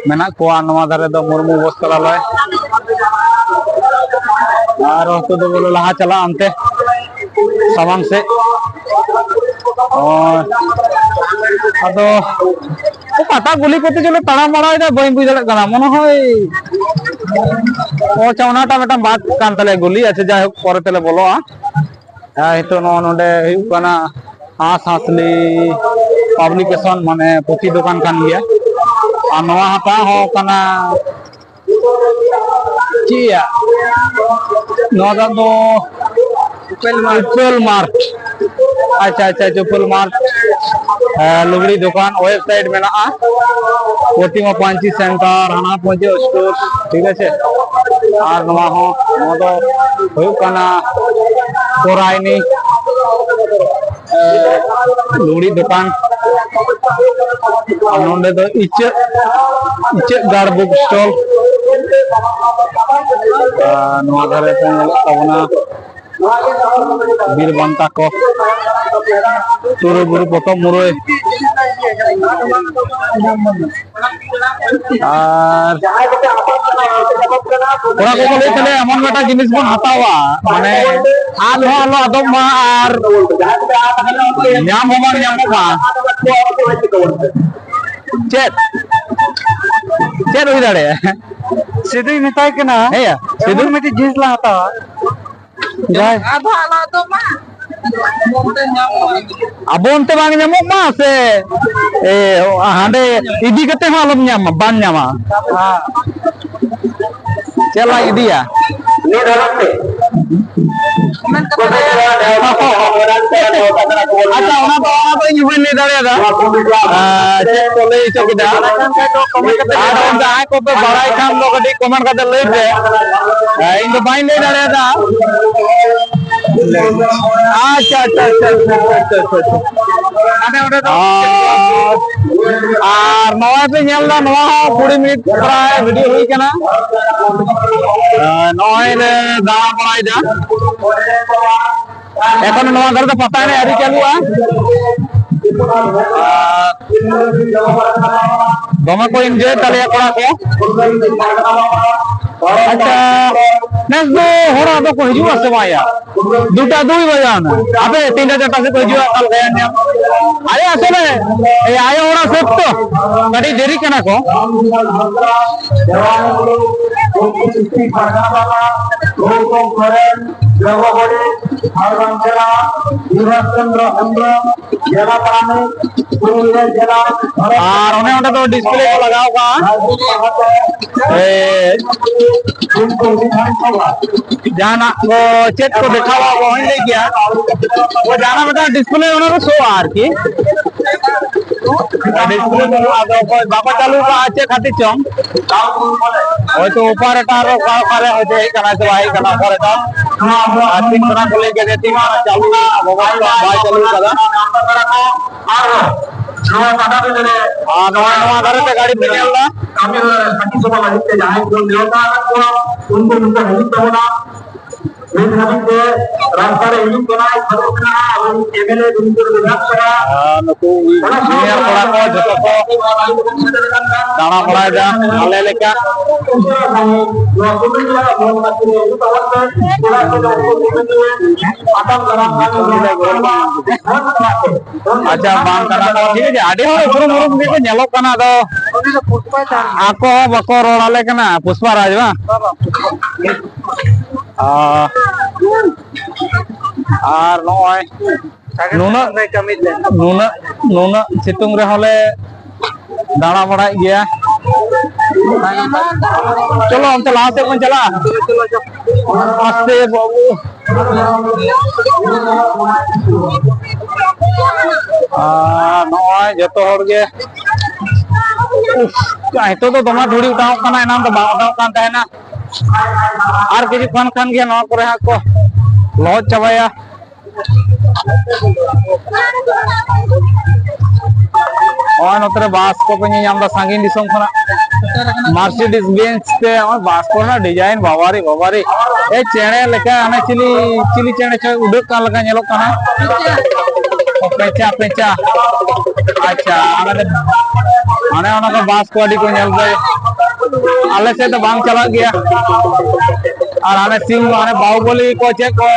ᱢᱮᱱᱟᱜ ᱠᱚᱣᱟ ᱱᱚᱣᱟ ᱫᱷᱟᱨᱮ ᱫᱚ, ᱢᱩᱨᱢᱩ ᱵᱚᱥᱛᱨᱟᱞᱚᱭ᱾ ᱟᱨ ᱚᱱᱛᱮ ᱫᱚ ᱵᱚᱞᱮ ᱞᱟᱦᱟ ᱪᱟᱞᱟᱜ ᱚᱱᱛᱮ ᱥᱟᱢᱟᱝ ᱥᱮᱫ᱾ ᱚ, ᱟᱫᱚ ᱚᱠᱟᱴᱟᱜ ᱜᱩᱞᱤ ᱠᱚᱛᱮ ᱪᱚᱞᱮ ᱛᱟᱲᱟᱢ ᱵᱟᱲᱟᱭᱮᱫᱟ, ᱵᱟᱹᱧ ᱵᱩᱡᱽ ᱫᱟᱲᱮᱭᱟᱜ ᱠᱟᱱᱟ᱾ ᱢᱚᱱᱮ ᱦᱚᱭ, ᱚ, ᱟᱪᱪᱷᱟ, ᱚᱱᱟᱴᱟᱜ ᱢᱤᱫᱴᱟᱝ ᱵᱟᱫ ᱠᱟᱱ ᱛᱟᱞᱮᱭᱟ ᱜᱩᱞᱤ᱾ ᱟᱪᱪᱷᱟ, ᱡᱟᱭᱦᱳᱠ, ᱯᱚᱨᱮ ᱛᱮᱞᱮ ᱵᱚᱞᱚᱜᱼᱟ᱾ ᱟᱨ ᱱᱤᱛᱚᱜ ᱱᱚᱣᱟ ᱱᱚᱰᱮ ᱦᱩᱭᱩᱜ ᱠᱟᱱᱟ ᱦᱟᱸᱥ ᱦᱟᱸᱥᱞᱤ ᱯᱟᱵᱽᱞᱤᱠᱮᱥᱚᱱ, ᱢᱟᱱᱮ ᱯᱩᱛᱷᱤ ᱫᱚᱠᱟᱱ ᱠᱟᱱ ᱜᱮᱭᱟ᱾ ᱟᱨ ᱱᱚᱣᱟ ᱦᱟᱛᱟᱣ ᱦᱚᱸ ᱠᱟᱱᱟ ᱪᱮᱫ ᱭᱟ? ᱱᱚᱣᱟ ᱫᱚ ᱩᱯᱮᱞ ᱢᱟᱨᱴ᱾ ᱩᱯᱮᱞ ᱢᱟᱨᱴ᱾ ᱟᱪᱪᱷᱟ, ᱟᱪᱪᱷᱟ, ᱩᱯᱮᱞ ᱢᱟᱨᱴ᱾ ᱦᱮᱸ, ᱞᱩᱜᱽᱲᱤ ᱫᱚᱠᱟᱱ, ᱳᱭᱮᱵᱥᱟᱭᱤᱴ ᱢᱮᱱᱟᱜᱼᱟ, ᱯᱨᱚᱛᱤᱢᱟ ᱯᱟᱧᱪᱤ ᱥᱮᱱᱴᱟᱨ, ᱦᱟᱱᱟ ᱯᱟᱧᱪᱤ ᱥᱴᱳᱨ, ᱴᱷᱤᱠ ᱟᱪᱷᱮ᱾ ᱟᱨ ᱱᱚᱣᱟ ᱦᱚᱸ, ᱱᱚᱣᱟ ᱫᱚ ᱦᱩᱭᱩᱜ ᱠᱟᱱᱟ ᱯᱚᱨᱟᱭᱱᱤ, ᱮ, ᱞᱩᱜᱽᱲᱤ ᱫᱚᱠᱟᱱ᱾ ᱟᱨ ᱱᱚᱰᱮ ᱫᱚ ᱤᱪᱟᱹᱜ, ᱤᱪᱟᱹᱜ ᱜᱟᱲ ᱵᱩᱠ ᱥᱴᱚᱞ᱾ ᱟᱨ ᱱᱚᱣᱟ ᱫᱷᱟᱨᱮ ᱛᱮ ᱧᱮᱞᱚᱜ ᱛᱟᱵᱚᱱᱟ ᱵᱤᱨ ᱵᱟᱱᱴᱟ ᱠᱚ, ᱴᱩᱨᱩ ᱵᱩᱨᱩ ᱯᱚᱛᱚᱵ ᱢᱩᱨᱟᱹᱭ᱾ ᱟᱨ ᱠᱚᱲᱟ ᱠᱚᱠᱚ ᱞᱟᱹᱭᱮᱫ ᱛᱟᱞᱮᱭᱟ ᱮᱢᱚᱱ ᱢᱤᱫᱴᱟᱝ ᱡᱤᱱᱤᱥ ᱵᱚᱱ ᱦᱟᱛᱟᱣᱟ, ᱢᱟᱱᱮ ᱟᱫ ᱦᱚᱸ ᱟᱞᱚ ᱟᱫᱚᱜ ᱢᱟ ᱟᱨ ᱧᱟᱢ ᱦᱚᱸ ᱵᱟᱝ ᱧᱟᱢᱚᱜ ᱢᱟ᱾ ᱪᱮᱫ, ᱪᱮᱫ ᱦᱩᱭ ᱫᱟᱲᱮᱭᱟᱜᱼᱟ? ᱥᱤᱫᱩᱭ ᱢᱮᱛᱟᱭ ᱠᱟᱱᱟ, ᱦᱮᱸᱭᱟ, ᱥᱤᱫᱩ᱾ ᱮᱢᱚᱱ ᱢᱤᱫᱴᱤᱡ ᱡᱤᱱᱤᱥ ᱞᱟᱝ ᱦᱟᱛᱟᱣᱟ᱾ ᱡᱟᱦᱟᱸᱭ ᱟᱫᱚ ᱟᱞᱚ ᱟᱫᱚᱜ ᱢᱟ᱾ ᱟᱵᱚ ᱚᱱᱛᱮ ᱵᱟᱝ ᱧᱟᱢᱚᱜ ᱢᱟ ᱥᱮ, ᱮ, ᱦᱟᱸᱰᱮ ᱤᱫᱤ ᱠᱟᱛᱮ ᱦᱚᱸ ᱟᱞᱚᱢ ᱧᱟᱢᱟ, ᱵᱟᱢ ᱧᱟᱢᱟ᱾ ᱦᱮᱸ᱾ ᱪᱮᱫ ᱞᱟᱝ ᱤᱫᱤᱭᱟ? ᱟᱪᱪᱷᱟ, ᱚᱱᱟ ᱫᱚ, ᱚᱱᱟ ᱫᱚ ᱤᱧ ᱦᱚᱸ ᱵᱟᱹᱧ ᱞᱟᱹᱭ ᱫᱟᱲᱮᱭᱟᱫᱟ᱾ ᱟᱨ ᱪᱮᱫ ᱠᱚ ᱞᱟᱹᱭ ᱦᱚᱪᱚ ᱠᱮᱫᱟ? ᱟᱨ ᱡᱟᱦᱟᱸᱭ ᱠᱚᱯᱮ ᱵᱟᱲᱟᱭ ᱠᱷᱟᱱ ᱫᱚ ᱠᱟᱹᱴᱤᱡ comment ᱠᱟᱛᱮ ᱞᱟᱹᱭ ᱯᱮ᱾ ᱤᱧ ᱫᱚ ᱵᱟᱹᱧ ᱞᱟᱹᱭ ᱫᱟᱲᱮᱭᱟᱫᱟ᱾ ᱟᱪᱪᱷᱟ, ᱟᱪᱪᱷᱟ, ᱟᱪᱪᱷᱟ᱾ ᱦᱟᱸᱰᱮ ᱚᱸᱰᱮ ᱫᱚ ᱟᱨ, ᱟᱨ ᱱᱚᱜᱼᱚᱭ ᱯᱮ ᱧᱮᱞ ᱮᱫᱟ, ᱱᱚᱣᱟ ᱦᱚᱸ ᱠᱩᱲᱤ ᱢᱤᱱᱤᱴ ᱯᱨᱟᱭ ᱵᱷᱤᱰᱤᱭᱳ ᱦᱩᱭ ᱠᱟᱱᱟ᱾ ᱟᱨ ᱱᱚᱜᱼᱚᱭ ᱞᱮ ᱫᱟᱬᱟ ᱵᱟᱲᱟᱭᱮᱫᱟ᱾ ᱮᱠᱷᱚᱱ ᱱᱚᱣᱟ ᱫᱷᱟᱨᱮ ᱫᱚ ᱯᱟᱛᱟ ᱮᱱᱮᱡ ᱟᱹᱣᱨᱤ ᱪᱟᱹᱞᱩᱜᱼᱟ᱾ ᱟᱨ ᱫᱚᱢᱮ ᱠᱚ enjoy ᱛᱟᱞᱮᱭᱟ ᱠᱚᱲᱟ ᱠᱚ᱾ ᱟᱪᱪᱷᱟ, ᱱᱮᱥ ᱫᱚ ᱦᱚᱲ ᱟᱫᱚ ᱠᱚ ᱦᱤᱡᱩᱜᱼᱟ ᱥᱮ ᱵᱟᱝ ᱭᱟ? ᱫᱩᱴᱟ ᱫᱩᱭ ᱵᱟᱡᱟᱣ ᱱᱟ᱾ ᱟᱯᱮ ᱛᱤᱱᱴᱟ ᱪᱟᱨᱴᱟ ᱥᱮᱫ ᱠᱚ ᱦᱤᱡᱩᱜᱼᱟ, ᱚᱠᱟ ᱞᱮᱠᱟ ᱧᱟᱢ? ᱟᱨᱮ ᱟᱥᱚᱞᱮ, ᱮᱭ ᱟᱭᱳ ᱦᱚᱲᱟᱜ ᱥᱟᱹᱛ ᱛᱚ, ᱠᱟᱹᱴᱤᱡ ᱫᱮᱨᱤ ᱠᱟᱱᱟ ᱠᱚ᱾ ᱟᱨ ᱚᱱᱮ ᱚᱸᱰᱮ ᱫᱚ display ᱠᱚ ᱞᱟᱜᱟᱣ ᱠᱟᱜᱼᱟ᱾ ᱮ, ᱡᱟᱦᱟᱱᱟᱜ ᱠᱚ ᱪᱮᱫ ᱠᱚ ᱫᱮᱠᱷᱟᱣᱟ, ᱚᱦᱚᱧ ᱞᱟᱹᱭ ᱠᱮᱭᱟ᱾ ᱚ, ᱡᱟᱦᱟᱱᱟᱜ ᱢᱤᱫᱴᱟᱝ display ᱚᱱᱟ ᱨᱮ ᱥᱳᱜᱼᱟ ᱟᱨᱠᱤ᱾ Display ᱫᱚ ᱟᱫᱚ ᱚᱠᱚᱭ ᱵᱟᱠᱚ ᱪᱟᱹᱞᱩ ᱠᱟᱜᱼᱟ, ᱪᱮᱫ ᱠᱷᱟᱹᱛᱤᱨ ᱪᱚᱝ᱾ ᱦᱚᱭᱛᱳ operator ᱚᱠᱟ, ᱚᱠᱟᱨᱮ ᱦᱚᱭᱛᱳ ᱦᱮᱡ ᱠᱟᱱᱟ ᱥᱮ ᱵᱟᱭ ᱦᱮᱡ ᱠᱟᱱᱟ, operator᱾ ᱟᱨ ᱛᱤᱱ ᱠᱷᱚᱱᱟᱜ ᱠᱚ ᱞᱟᱹᱭ ᱠᱮᱫᱟ, ᱛᱤᱱ ᱠᱷᱚᱱᱟᱜ ᱪᱟᱹᱞᱩ ᱠᱟᱱᱟ, ᱵᱟᱭ ᱪᱟᱹᱞᱩ ᱠᱟᱫᱟ᱾ ᱟᱨ ᱱᱚᱣᱟ, ᱱᱚᱣᱟ ᱫᱷᱟᱨᱮ ᱛᱮ ᱜᱟᱹᱰᱤ ᱯᱮ ᱧᱮᱞ ᱮᱫᱟ᱾ ᱠᱟᱹᱢᱤ ᱦᱚᱨᱟ ᱨᱮ ᱥᱟᱹᱠᱷᱤ ᱥᱚᱵᱷᱟ ᱞᱟᱹᱜᱤᱫ ᱛᱮ ᱡᱟᱦᱟᱸᱭ ᱠᱚ ᱱᱮᱣᱛᱟ ᱟᱠᱟᱫ ᱠᱚᱣᱟ, ᱩᱱᱠᱩ ᱱᱚᱰᱮ ᱦᱤᱡᱩᱜ ᱛᱟᱵᱚᱱᱟ᱾ ᱱᱤᱛ ᱦᱟᱹᱵᱤᱡ ᱛᱮ ᱨᱟᱥᱛᱟ ᱨᱮ ᱦᱤᱡᱩᱜ ᱠᱟᱱᱟᱭ, ᱥᱮᱱᱚᱜ ᱠᱟᱱᱟ, ᱟᱵᱚ ᱮᱢ ᱮᱞ ᱮ ᱜᱚᱢᱠᱮ ᱢᱮᱱᱟᱜ ᱠᱚᱣᱟ᱾ ᱟᱨ ᱱᱩᱠᱩ ᱤᱧᱡᱤᱱᱤᱭᱟᱨ ᱠᱚᱲᱟ ᱠᱚ ᱡᱚᱛᱚ ᱠᱚ ᱫᱟᱬᱟ ᱵᱟᱲᱟᱭᱮᱫᱟ ᱟᱞᱮ ᱞᱮᱠᱟ᱾ ᱱᱚᱣᱟ ᱠᱚᱢᱤᱴᱤ ᱨᱮᱱᱟᱜ ᱢᱚᱱ ᱟᱹᱛᱩ ᱨᱮ ᱦᱤᱡᱩᱜ ᱛᱟᱵᱚᱱ ᱯᱮ᱾ ᱪᱮᱫᱟᱜ ᱥᱮ ᱱᱚᱣᱟ ᱠᱚᱢᱤᱴᱤ ᱨᱮ ᱟᱜᱟᱢ ᱫᱟᱨᱟᱢ ᱠᱟᱹᱢᱤ ᱦᱚᱨᱟ ᱠᱚ ᱦᱚᱲ ᱠᱟᱱᱟ ᱠᱚ᱾ ᱟᱪᱪᱷᱟ, ᱵᱟᱝ ᱠᱟᱱᱟ ᱠᱚ, ᱴᱷᱤᱠ ᱟᱪᱷᱮ, ᱟᱹᱰᱤ ᱦᱚᱲ ᱩᱯᱨᱩᱢ ᱩᱯᱨᱩᱢ ᱜᱮᱠᱚ ᱧᱮᱞᱚᱜ ᱠᱟᱱᱟ, ᱟᱫᱚ ᱟᱠᱚ ᱦᱚᱸ ᱵᱟᱠᱚ ᱨᱚᱲ ᱟᱞᱮ ᱠᱟᱱᱟ, ᱯᱩᱥᱯᱟ ᱨᱟᱡᱽ ᱵᱟᱝ? ᱟᱨ, ᱟᱨ ᱱᱚᱜᱼᱚᱭ ᱱᱩᱱᱟᱹᱜ, ᱱᱩᱱᱟᱹᱜ, ᱱᱩᱱᱟᱹᱜ ᱥᱤᱛᱩᱝ ᱨᱮᱦᱚᱸ ᱞᱮ ᱫᱟᱬᱟ ᱵᱟᱲᱟᱭᱮᱫ ᱜᱮᱭᱟ᱾ ᱪᱚᱞᱚ, ᱚᱱᱛᱮ ᱞᱟᱦᱟ ᱥᱮᱫ ᱵᱚᱱ ᱪᱟᱞᱟᱜᱼᱟ᱾ ᱟᱥᱛᱮ ᱵᱟᱹᱵᱩ᱾ ᱟᱨ ᱱᱚᱜᱼᱚᱭ ᱡᱚᱛᱚ ᱦᱚᱲ ᱜᱮ, ᱩᱯᱷ, ᱱᱤᱛᱚᱜ ᱫᱚ ᱫᱚᱢᱮ ᱫᱷᱩᱲᱤ ᱚᱴᱟᱝᱚᱜ ᱠᱟᱱᱟ, ᱮᱱᱟᱝ ᱫᱚ ᱵᱟᱝ ᱚᱴᱟᱝᱚᱜ ᱠᱟᱱ ᱛᱟᱦᱮᱱᱟ᱾ ᱟᱨ ᱠᱤᱪᱷᱩ ᱠᱷᱚᱱ ᱠᱷᱟᱱ ᱜᱮ ᱱᱚᱣᱟ ᱠᱚᱨᱮ ᱦᱟᱸᱜ ᱠᱚ ᱞᱚᱦᱚᱫ ᱪᱟᱵᱟᱭᱟ᱾ ᱱᱚᱜᱼᱚᱭ ᱱᱚᱛᱮ ᱨᱮ ᱵᱟᱥ ᱠᱚᱯᱮ ᱧᱮᱞ ᱧᱟᱢ ᱮᱫᱟ ᱥᱟᱺᱜᱤᱧ ᱫᱤᱥᱚᱢ ᱠᱷᱚᱱᱟᱜ᱾ Mercedes Benz ᱛᱮ ᱱᱚᱜᱼᱚᱭ ᱵᱟᱥ ᱠᱚᱨᱮᱱᱟᱜ design, ᱵᱟᱵᱟᱨᱮ, ᱵᱟᱵᱟᱨᱮ᱾ ᱮ, ᱪᱮᱬᱮ ᱞᱮᱠᱟ, ᱦᱟᱱᱮ ᱪᱤᱞᱤ, ᱪᱤᱞᱤ ᱪᱮᱬᱮ ᱪᱚᱭ ᱩᱰᱟᱹᱜ ᱠᱟᱱ ᱞᱮᱠᱟ ᱧᱮᱞᱚᱜ ᱠᱟᱱᱟ᱾ ᱯᱮᱸᱪᱟ, ᱯᱮᱸᱪᱟ᱾ ᱟᱪᱪᱷᱟ, ᱚᱱᱟ ᱫᱚ, ᱚᱱᱮ ᱚᱱᱟ ᱠᱚ ᱵᱟᱥ ᱠᱚ ᱟᱹᱰᱤ ᱠᱚ ᱧᱮᱞ ᱫᱟ᱾ ᱟᱞᱮ ᱥᱮᱫ ᱫᱚ ᱵᱟᱝ ᱪᱟᱞᱟᱜ ᱜᱮᱭᱟ᱾ ᱟᱨ ᱦᱟᱱᱮ ᱥᱤᱢ, ᱦᱟᱱᱮ ᱵᱟᱦᱩᱵᱚᱞᱤ ᱠᱚ ᱪᱮᱫ ᱠᱚ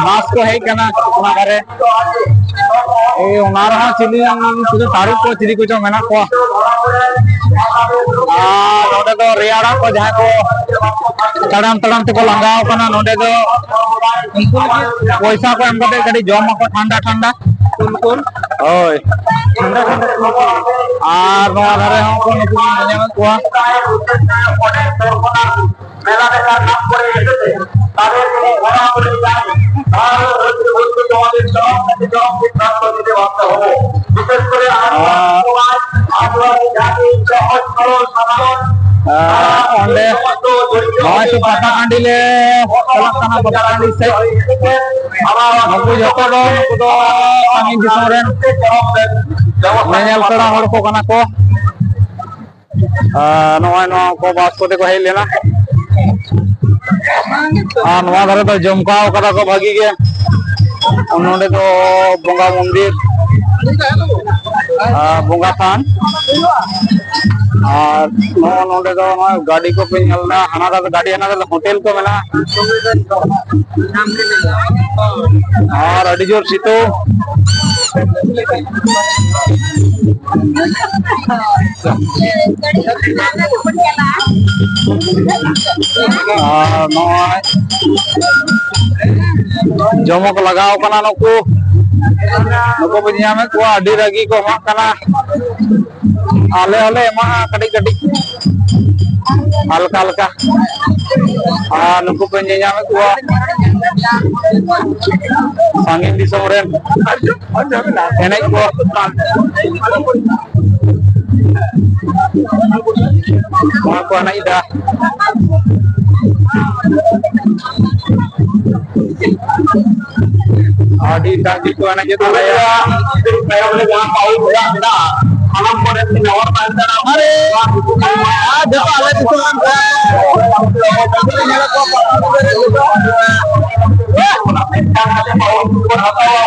ᱵᱟᱥ ᱠᱚ ᱦᱮᱡ ᱠᱟᱱᱟ ᱚᱱᱟ ᱫᱷᱟᱨᱮ᱾ ᱮᱭ, ᱚᱱᱟ ᱨᱮᱦᱚᱸ ᱪᱤᱞᱤ, ᱥᱩᱫᱷᱩ ᱛᱟᱹᱨᱩᱵ ᱠᱚ ᱪᱤᱞᱤ ᱠᱚᱪᱚᱝ ᱢᱮᱱᱟᱜ ᱠᱚᱣᱟ᱾ ᱟᱨ ᱱᱚᱰᱮ ᱫᱚ ᱨᱮᱭᱟᱲᱚᱜ ᱠᱚ ᱡᱟᱦᱟᱸᱭ ᱠᱚ ᱛᱟᱲᱟᱢ ᱛᱟᱲᱟᱢ ᱛᱮᱠᱚ ᱞᱟᱸᱜᱟᱣ ᱠᱟᱱᱟ, ᱱᱚᱰᱮ ᱫᱚ ᱩᱱᱠᱩ ᱞᱟᱹᱜᱤᱫ ᱯᱚᱭᱥᱟ ᱠᱚ ᱮᱢ ᱠᱟᱛᱮ ᱠᱟᱹᱴᱤᱡ ᱡᱚᱢ ᱟᱠᱚ ᱴᱷᱟᱱᱰᱟ ᱴᱷᱟᱱᱰᱟ᱾ ᱦᱳᱭ᱾ ᱟᱨ ᱱᱚᱣᱟ ᱫᱷᱟᱨᱮ ᱦᱚᱸ ᱠᱚ ᱱᱩᱠᱩ ᱵᱚᱱ ᱧᱮᱞ ᱧᱟᱢᱮᱫ ᱠᱚᱣᱟ᱾ মেলা দেখার নাম করে এসেছে, তাদের কোনো ধরা পড়ে যায়। তাহলে ধরতে ধরতে তোমাদের চরম থেকে চরম সিদ্ধান্ত নিতে বাধ্য হবো। বিশেষ করে আমরা আহ, সমাজ, আদিবাসী জাতি, সহজ সরল সাধারণ, ᱟᱨ ᱚᱸᱰᱮ ᱱᱚᱜᱼᱚᱭ ᱛᱚ ᱯᱟᱛᱟ ᱴᱟᱺᱰᱤ ᱞᱮ ᱪᱟᱞᱟᱜ ᱠᱟᱱᱟ, ᱯᱟᱛᱟ ᱴᱟᱺᱰᱤ ᱥᱮᱫ᱾ ᱱᱩᱠᱩ ᱡᱚᱛᱚ ᱫᱚ, ᱱᱩᱠᱩ ᱫᱚ ᱥᱟᱺᱜᱤᱧ ᱫᱤᱥᱚᱢ ᱨᱮᱱ ᱧᱮᱧᱮᱞ ᱯᱮᱲᱟ ᱦᱚᱲ ᱠᱚ ᱠᱟᱱᱟ ᱠᱚ᱾ ᱟᱨ ᱱᱚᱜᱼᱚᱭ ᱱᱚᱣᱟ ᱠᱚ ᱵᱟᱥ ᱠᱚᱛᱮ ᱠᱚ ᱦᱮᱡ ᱞᱮᱱᱟ᱾ ᱟᱨ ᱱᱚᱣᱟ ᱫᱷᱟᱨᱮ ᱫᱚ ᱡᱚᱢᱠᱟᱣ ᱠᱟᱫᱟ ᱠᱚ ᱵᱷᱟᱹᱜᱤ ᱜᱮ᱾ ᱱᱚᱸᱰᱮ ᱫᱚ ᱵᱚᱸᱜᱟ ᱢᱚᱱᱫᱤᱨ, ᱟᱨ ᱵᱚᱸᱜᱟ ᱛᱷᱟᱱ, ᱟᱨ ᱱᱚᱜᱼᱚ ᱱᱚᱸᱰᱮ ᱫᱚ ᱱᱚᱜᱼᱚᱭ ᱜᱟᱹᱰᱤ ᱠᱚᱯᱮ ᱧᱮᱞ ᱮᱫᱟ, ᱦᱟᱱᱟ ᱫᱷᱟᱨᱮ ᱫᱚ ᱜᱟᱹᱰᱤ, ᱦᱟᱱᱟ ᱫᱷᱟᱨᱮ ᱫᱚ ᱦᱳᱴᱮᱞ ᱠᱚ ᱢᱮᱱᱟᱜᱼᱟ᱾ ᱟᱨ ᱟᱹᱰᱤ ᱡᱳᱨ ᱥᱤᱛᱩᱝ᱾ ᱟᱨ ᱱᱚᱜᱼᱚᱭ ᱡᱚᱢᱚᱠ ᱞᱟᱜᱟᱣ ᱠᱟᱱᱟ ᱱᱩᱠᱩ᱾ ᱱᱩᱠᱩ ᱵᱚᱱ ᱧᱟᱢᱮᱫ ᱠᱚᱣᱟ, ᱟᱹᱰᱤ ᱨᱟᱹᱜᱤ ᱠᱚ ᱮᱢᱟᱜ ᱠᱟᱱᱟ᱾ ᱟᱞᱮ ᱦᱚᱸᱞᱮ ᱮᱢᱟᱜᱼᱟ ᱠᱟᱹᱴᱤᱡ ᱠᱟᱹᱴᱤᱡ, ᱦᱟᱞᱠᱟ ᱦᱟᱞᱠᱟ᱾ ᱟᱨ ᱱᱩᱠᱩ ᱯᱮ ᱧᱮᱧᱟᱢᱮᱫ ᱠᱚᱣᱟ, ᱥᱟᱺᱜᱤᱧ ᱫᱤᱥᱚᱢ ᱨᱮᱱ ᱮᱱᱮᱡ ᱠᱚ, ᱱᱚᱣᱟ ᱠᱚ ᱮᱱᱮᱡ ᱮᱫᱟ᱾ ᱟᱹᱰᱤ ᱮᱴᱟᱜ ᱜᱮᱠᱚ ᱮᱱᱮᱡᱮᱫ ᱛᱟᱞᱮᱭᱟ᱾ ᱛᱟᱭᱚᱢ ᱨᱮ ᱡᱟᱦᱟᱸ ᱯᱟᱹᱦᱩᱲ ᱚᱲᱟᱜ ᱢᱮᱱᱟᱜᱼᱟ, ᱥᱟᱱᱟᱢ ᱠᱚᱨᱮ ᱠᱷᱚᱱ ᱱᱟᱣᱟ ᱛᱟᱦᱮᱱ ᱠᱟᱱᱟ᱾ ᱟᱨᱮ, ᱟᱨ ᱡᱚᱛᱚ ᱟᱞᱮ ᱫᱤᱥᱚᱢ ᱨᱮᱱ ᱠᱚ᱾ ᱢᱤᱫᱴᱟᱝ ᱠᱟᱛᱮ ᱯᱟᱹᱦᱩᱲ ᱠᱚ ᱦᱟᱛᱟᱣᱟ᱾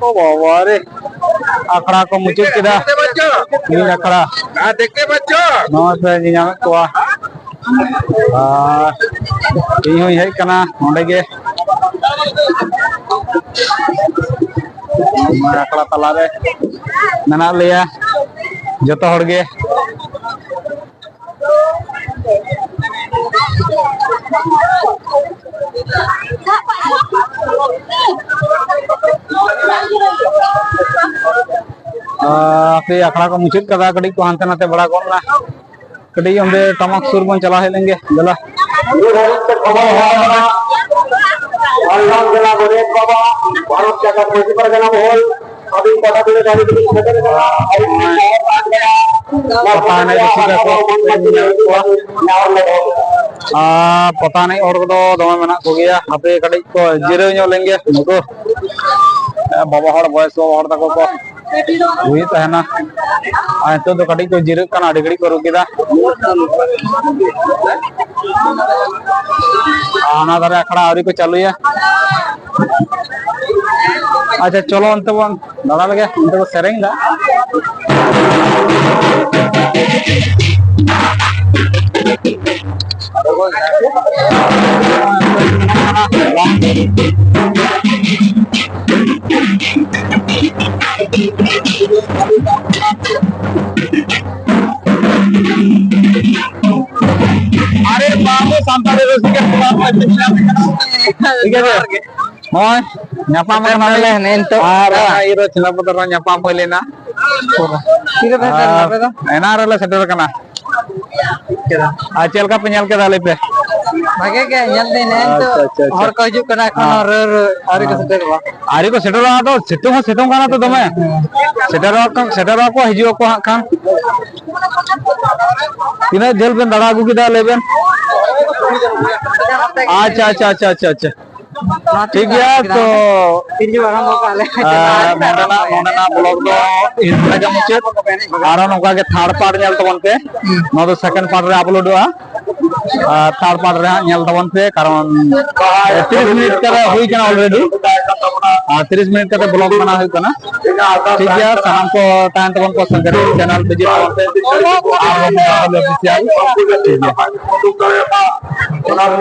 ᱳ ᱵᱟᱵᱟ ᱨᱮ, ᱟᱠᱷᱲᱟ ᱠᱚ ᱢᱩᱪᱟᱹᱫ ᱠᱮᱫᱟ᱾ ᱢᱤᱫ ᱟᱠᱷᱲᱟ᱾ ᱱᱚᱣᱟ ᱯᱮ ᱧᱮᱧᱟᱢᱮᱫ ᱠᱚᱣᱟ᱾ ᱟᱨ ᱤᱧ ᱦᱚᱸᱧ ᱦᱮᱡ ᱠᱟᱱᱟ ᱱᱚᱸᱰᱮ ᱜᱮ᱾ ᱱᱚᱣᱟ ᱟᱠᱷᱲᱟ ᱛᱟᱞᱟᱨᱮ ᱢᱮᱱᱟᱜ ᱞᱮᱭᱟ ᱡᱚᱛᱚ ᱦᱚᱲ ᱜᱮ᱾ ᱟᱨ ᱦᱟᱯᱮ, ᱟᱠᱷᱲᱟ ᱠᱚ ᱢᱩᱪᱟᱹᱫ ᱠᱟᱫᱟ, ᱠᱟᱹᱴᱤᱡ ᱠᱚ ᱦᱟᱱᱛᱮ ᱱᱟᱛᱮ ᱵᱟᱲᱟ ᱜᱚᱫ ᱱᱟ᱾ ᱠᱟᱹᱴᱤᱡ ᱚᱸᱰᱮ ᱴᱟᱢᱟᱠ ᱥᱩᱨ ᱵᱚᱱ ᱪᱟᱞᱟᱣ ᱦᱮᱡ ᱞᱮᱱ ᱜᱮ, ᱫᱮᱞᱟ᱾ ᱱᱤᱭᱟᱹ ᱜᱷᱟᱹᱲᱤᱡ ᱛᱮ ᱠᱷᱚᱵᱚᱨ ᱦᱮᱡ ᱟᱠᱟᱱᱟ, ᱡᱷᱟᱲᱜᱨᱟᱢ ᱡᱮᱞᱟ ᱜᱚᱰᱮᱛ ᱵᱟᱵᱟ, ᱵᱷᱟᱨᱚᱛ ᱡᱟᱠᱟᱛ ᱢᱟᱹᱡᱷᱤ ᱯᱟᱨᱜᱟᱱᱟ ᱢᱚᱦᱚᱞ, ᱟᱹᱵᱤᱱ ᱯᱟᱴᱟ ᱵᱤᱰᱟᱹ ᱰᱟᱹᱦᱤ ᱛᱮᱵᱤᱱ ᱥᱮᱴᱮᱨ ᱠᱟᱱᱟ᱾ ᱟᱹᱵᱤᱱ ᱴᱷᱮᱱ ᱱᱮᱦᱚᱨ ᱛᱟᱦᱮᱱ ᱠᱟᱱᱟ, ᱯᱟᱛᱟ ᱮᱱᱮᱡ ᱨᱩᱥᱤᱠᱟ ᱠᱚ ᱧᱮᱞᱮᱫ ᱠᱚᱣᱟ᱾ ᱟᱨ ᱯᱟᱛᱟ ᱮᱱᱮᱡ ᱦᱚᱲ ᱠᱚᱫᱚ ᱫᱚᱢᱮ ᱢᱮᱱᱟᱜ ᱠᱚᱜᱮᱭᱟ᱾ ᱦᱟᱯᱮ ᱠᱟᱹᱴᱤᱡ ᱠᱚ ᱡᱤᱨᱟᱹᱣ ᱧᱚᱜ ᱞᱮᱱ ᱜᱮ ᱱᱩᱠᱩ᱾ ᱵᱟᱵᱟ ᱦᱚᱲ, ᱵᱚᱭᱮᱥ ᱵᱟᱵᱟ ᱦᱚᱲ ᱛᱟᱠᱚ ᱠᱚ ᱦᱩᱭᱩᱜ ᱛᱟᱦᱮᱱᱟ᱾ ᱟᱨ ᱱᱤᱛᱚᱜ ᱫᱚ ᱠᱟᱹᱴᱤᱡ ᱠᱚ ᱡᱤᱨᱟᱹᱜ ᱠᱟᱱᱟ, ᱟᱹᱰᱤ ᱜᱷᱟᱹᱲᱤᱡ ᱠᱚ ᱨᱩ ᱠᱮᱫᱟ᱾ ᱟᱨ ᱚᱱᱟ ᱫᱷᱟᱨᱮ ᱟᱠᱷᱲᱟ ᱟᱹᱣᱨᱤ ᱠᱚ ᱪᱟᱹᱞᱩᱭᱟ᱾ ᱟᱪᱪᱷᱟ, ᱪᱚᱞᱚ ᱚᱱᱛᱮ ᱵᱚᱱ ᱫᱟᱬᱟ ᱞᱮᱜᱮ, ᱚᱱᱛᱮ ᱠᱚ ᱥᱮᱨᱮᱧ ᱫᱟ᱾ ᱟᱨᱮ ᱵᱟᱵᱩ, ᱥᱟᱱᱛᱟᱲᱤ ᱨᱩᱥᱤᱠᱟ ᱠᱚᱲᱟ ᱠᱚ ᱴᱷᱤᱠ ᱜᱮᱭᱟ᱾ ᱱᱚᱜᱼᱚᱭ ᱧᱟᱯᱟᱢ ᱠᱟᱱᱟ ᱞᱮ ᱱᱤᱛᱚᱜ᱾ ᱟᱨ ᱚᱱᱟ ᱤᱭᱟᱹ ᱨᱮ ᱪᱷᱤᱞᱟᱯᱚᱛᱟ ᱨᱮ ᱧᱟᱯᱟᱢ ᱦᱩᱭ ᱞᱮᱱᱟ᱾ ᱛᱤᱨᱮ ᱯᱮ ᱥᱮᱱ ᱞᱮᱱᱟ ᱟᱯᱮ ᱫᱚ? ᱮᱱᱟᱝ ᱨᱮᱞᱮ ᱥᱮᱴᱮᱨ ᱠᱟᱱᱟ᱾ ᱟᱨ ᱪᱮᱫ ᱞᱮᱠᱟ ᱯᱮ ᱧᱮᱞ ᱠᱮᱫᱟ, ᱞᱟᱹᱭ ᱯᱮ? ᱵᱷᱟᱜᱮ ᱜᱮ ᱧᱮᱞ ᱫᱟᱹᱧ, ᱱᱮᱜᱼᱮ ᱱᱤᱛᱚᱜ ᱟᱪᱪᱷᱟ, ᱟᱪᱪᱷᱟ, ᱟᱪᱪᱷᱟ᱾ ᱦᱚᱲ ᱠᱚ ᱦᱤᱡᱩᱜ ᱠᱟᱱᱟ, ᱮᱠᱷᱚᱱ ᱦᱮᱸ᱾ ᱨᱟᱹ-, ᱨᱟᱹ-, ᱟᱹᱣᱨᱤ ᱠᱚ ᱦᱮᱸ᱾ ᱥᱮᱴᱮᱨᱚᱜᱼᱟ᱾ ᱟᱹᱣᱨᱤ ᱠᱚ ᱥᱮᱴᱮᱨᱚᱜᱼᱟ, ᱟᱫᱚ ᱥᱤᱛᱩᱝ ᱦᱚᱸ ᱥᱤᱛᱩᱝ ᱠᱟᱱᱟ ᱛᱚ ᱫᱚᱢᱮ᱾ ᱦᱮᱸ᱾ ᱥᱮᱴᱮᱨᱚᱜᱼᱟ ᱠᱚ, ᱥᱮᱴᱮᱨᱚᱜᱼᱟ ᱠᱚ, ᱦᱤᱡᱩᱜ ᱟᱠᱚ ᱦᱟᱸᱜ ᱠᱷᱟᱱ᱾ ᱛᱤᱱᱟᱹᱜ ᱡᱷᱟᱹᱞ ᱵᱮᱱ ᱫᱟᱬᱟ ᱟᱹᱜᱩ ᱠᱮᱫᱟ, ᱞᱟᱹᱭ ᱵᱮᱱ? ᱟᱪᱪᱷᱟ, ᱟᱪᱪᱷᱟ, ᱟᱪᱪᱷᱟ, ᱟᱪᱪᱷᱟ, ᱟᱪᱪᱷᱟ᱾ ᱴᱷᱤᱠ ᱜᱮᱭᱟ, ᱛᱚ, ᱛᱤᱨᱡᱩ ᱟᱨᱟᱢᱵᱚ ᱠᱟᱜ ᱞᱮ᱾ ᱟᱨ ᱱᱚᱰᱮᱱᱟᱜ, ᱱᱚᱰᱮᱱᱟᱜ vlog ᱫᱚ ᱤᱱᱟᱹᱜ ᱜᱮ ᱢᱩᱪᱟᱹᱫ᱾ ᱟᱨᱚ ᱱᱚᱝᱠᱟ ᱜᱮ third part ᱧᱮᱞ ᱛᱟᱵᱚᱱ ᱯᱮ᱾ ᱦᱩᱸ᱾ ᱱᱚᱣᱟ ᱫᱚ second part ᱨᱮ uploadᱚᱜᱼᱟ᱾ ᱟᱨ third part ᱨᱮ ᱦᱟᱸᱜ ᱧᱮᱞ ᱛᱟᱵᱚᱱ ᱯᱮ, ᱠᱟᱨᱚᱱ ᱛᱤᱨᱤᱥ ᱢᱤᱱᱤᱴ ᱠᱟᱛᱮ ᱦᱩᱭ ᱠᱟᱱᱟ already᱾ ᱟᱨ ᱛᱤᱨᱤᱥ ᱢᱤᱱᱤᱴ ᱠᱟᱛᱮ vlog ᱵᱮᱱᱟᱣ ᱦᱩᱭᱩᱜ ᱠᱟᱱᱟ᱾ ᱴᱷᱤᱠ ᱜᱮᱭᱟ, ᱥᱟᱱᱟᱢ ᱠᱚ ᱛᱟᱦᱮᱱ ᱛᱟᱵᱚᱱ ᱠᱚ ᱥᱟᱸᱜᱷᱟᱨᱤᱭᱟᱹ channel visit ᱛᱟᱵᱚᱱ ᱯᱮ᱾ ᱟᱨ ᱵᱚᱱ ᱧᱟᱯᱟᱢ ᱞᱮ official᱾ ᱴᱷᱤᱠ ᱜᱮᱭᱟ᱾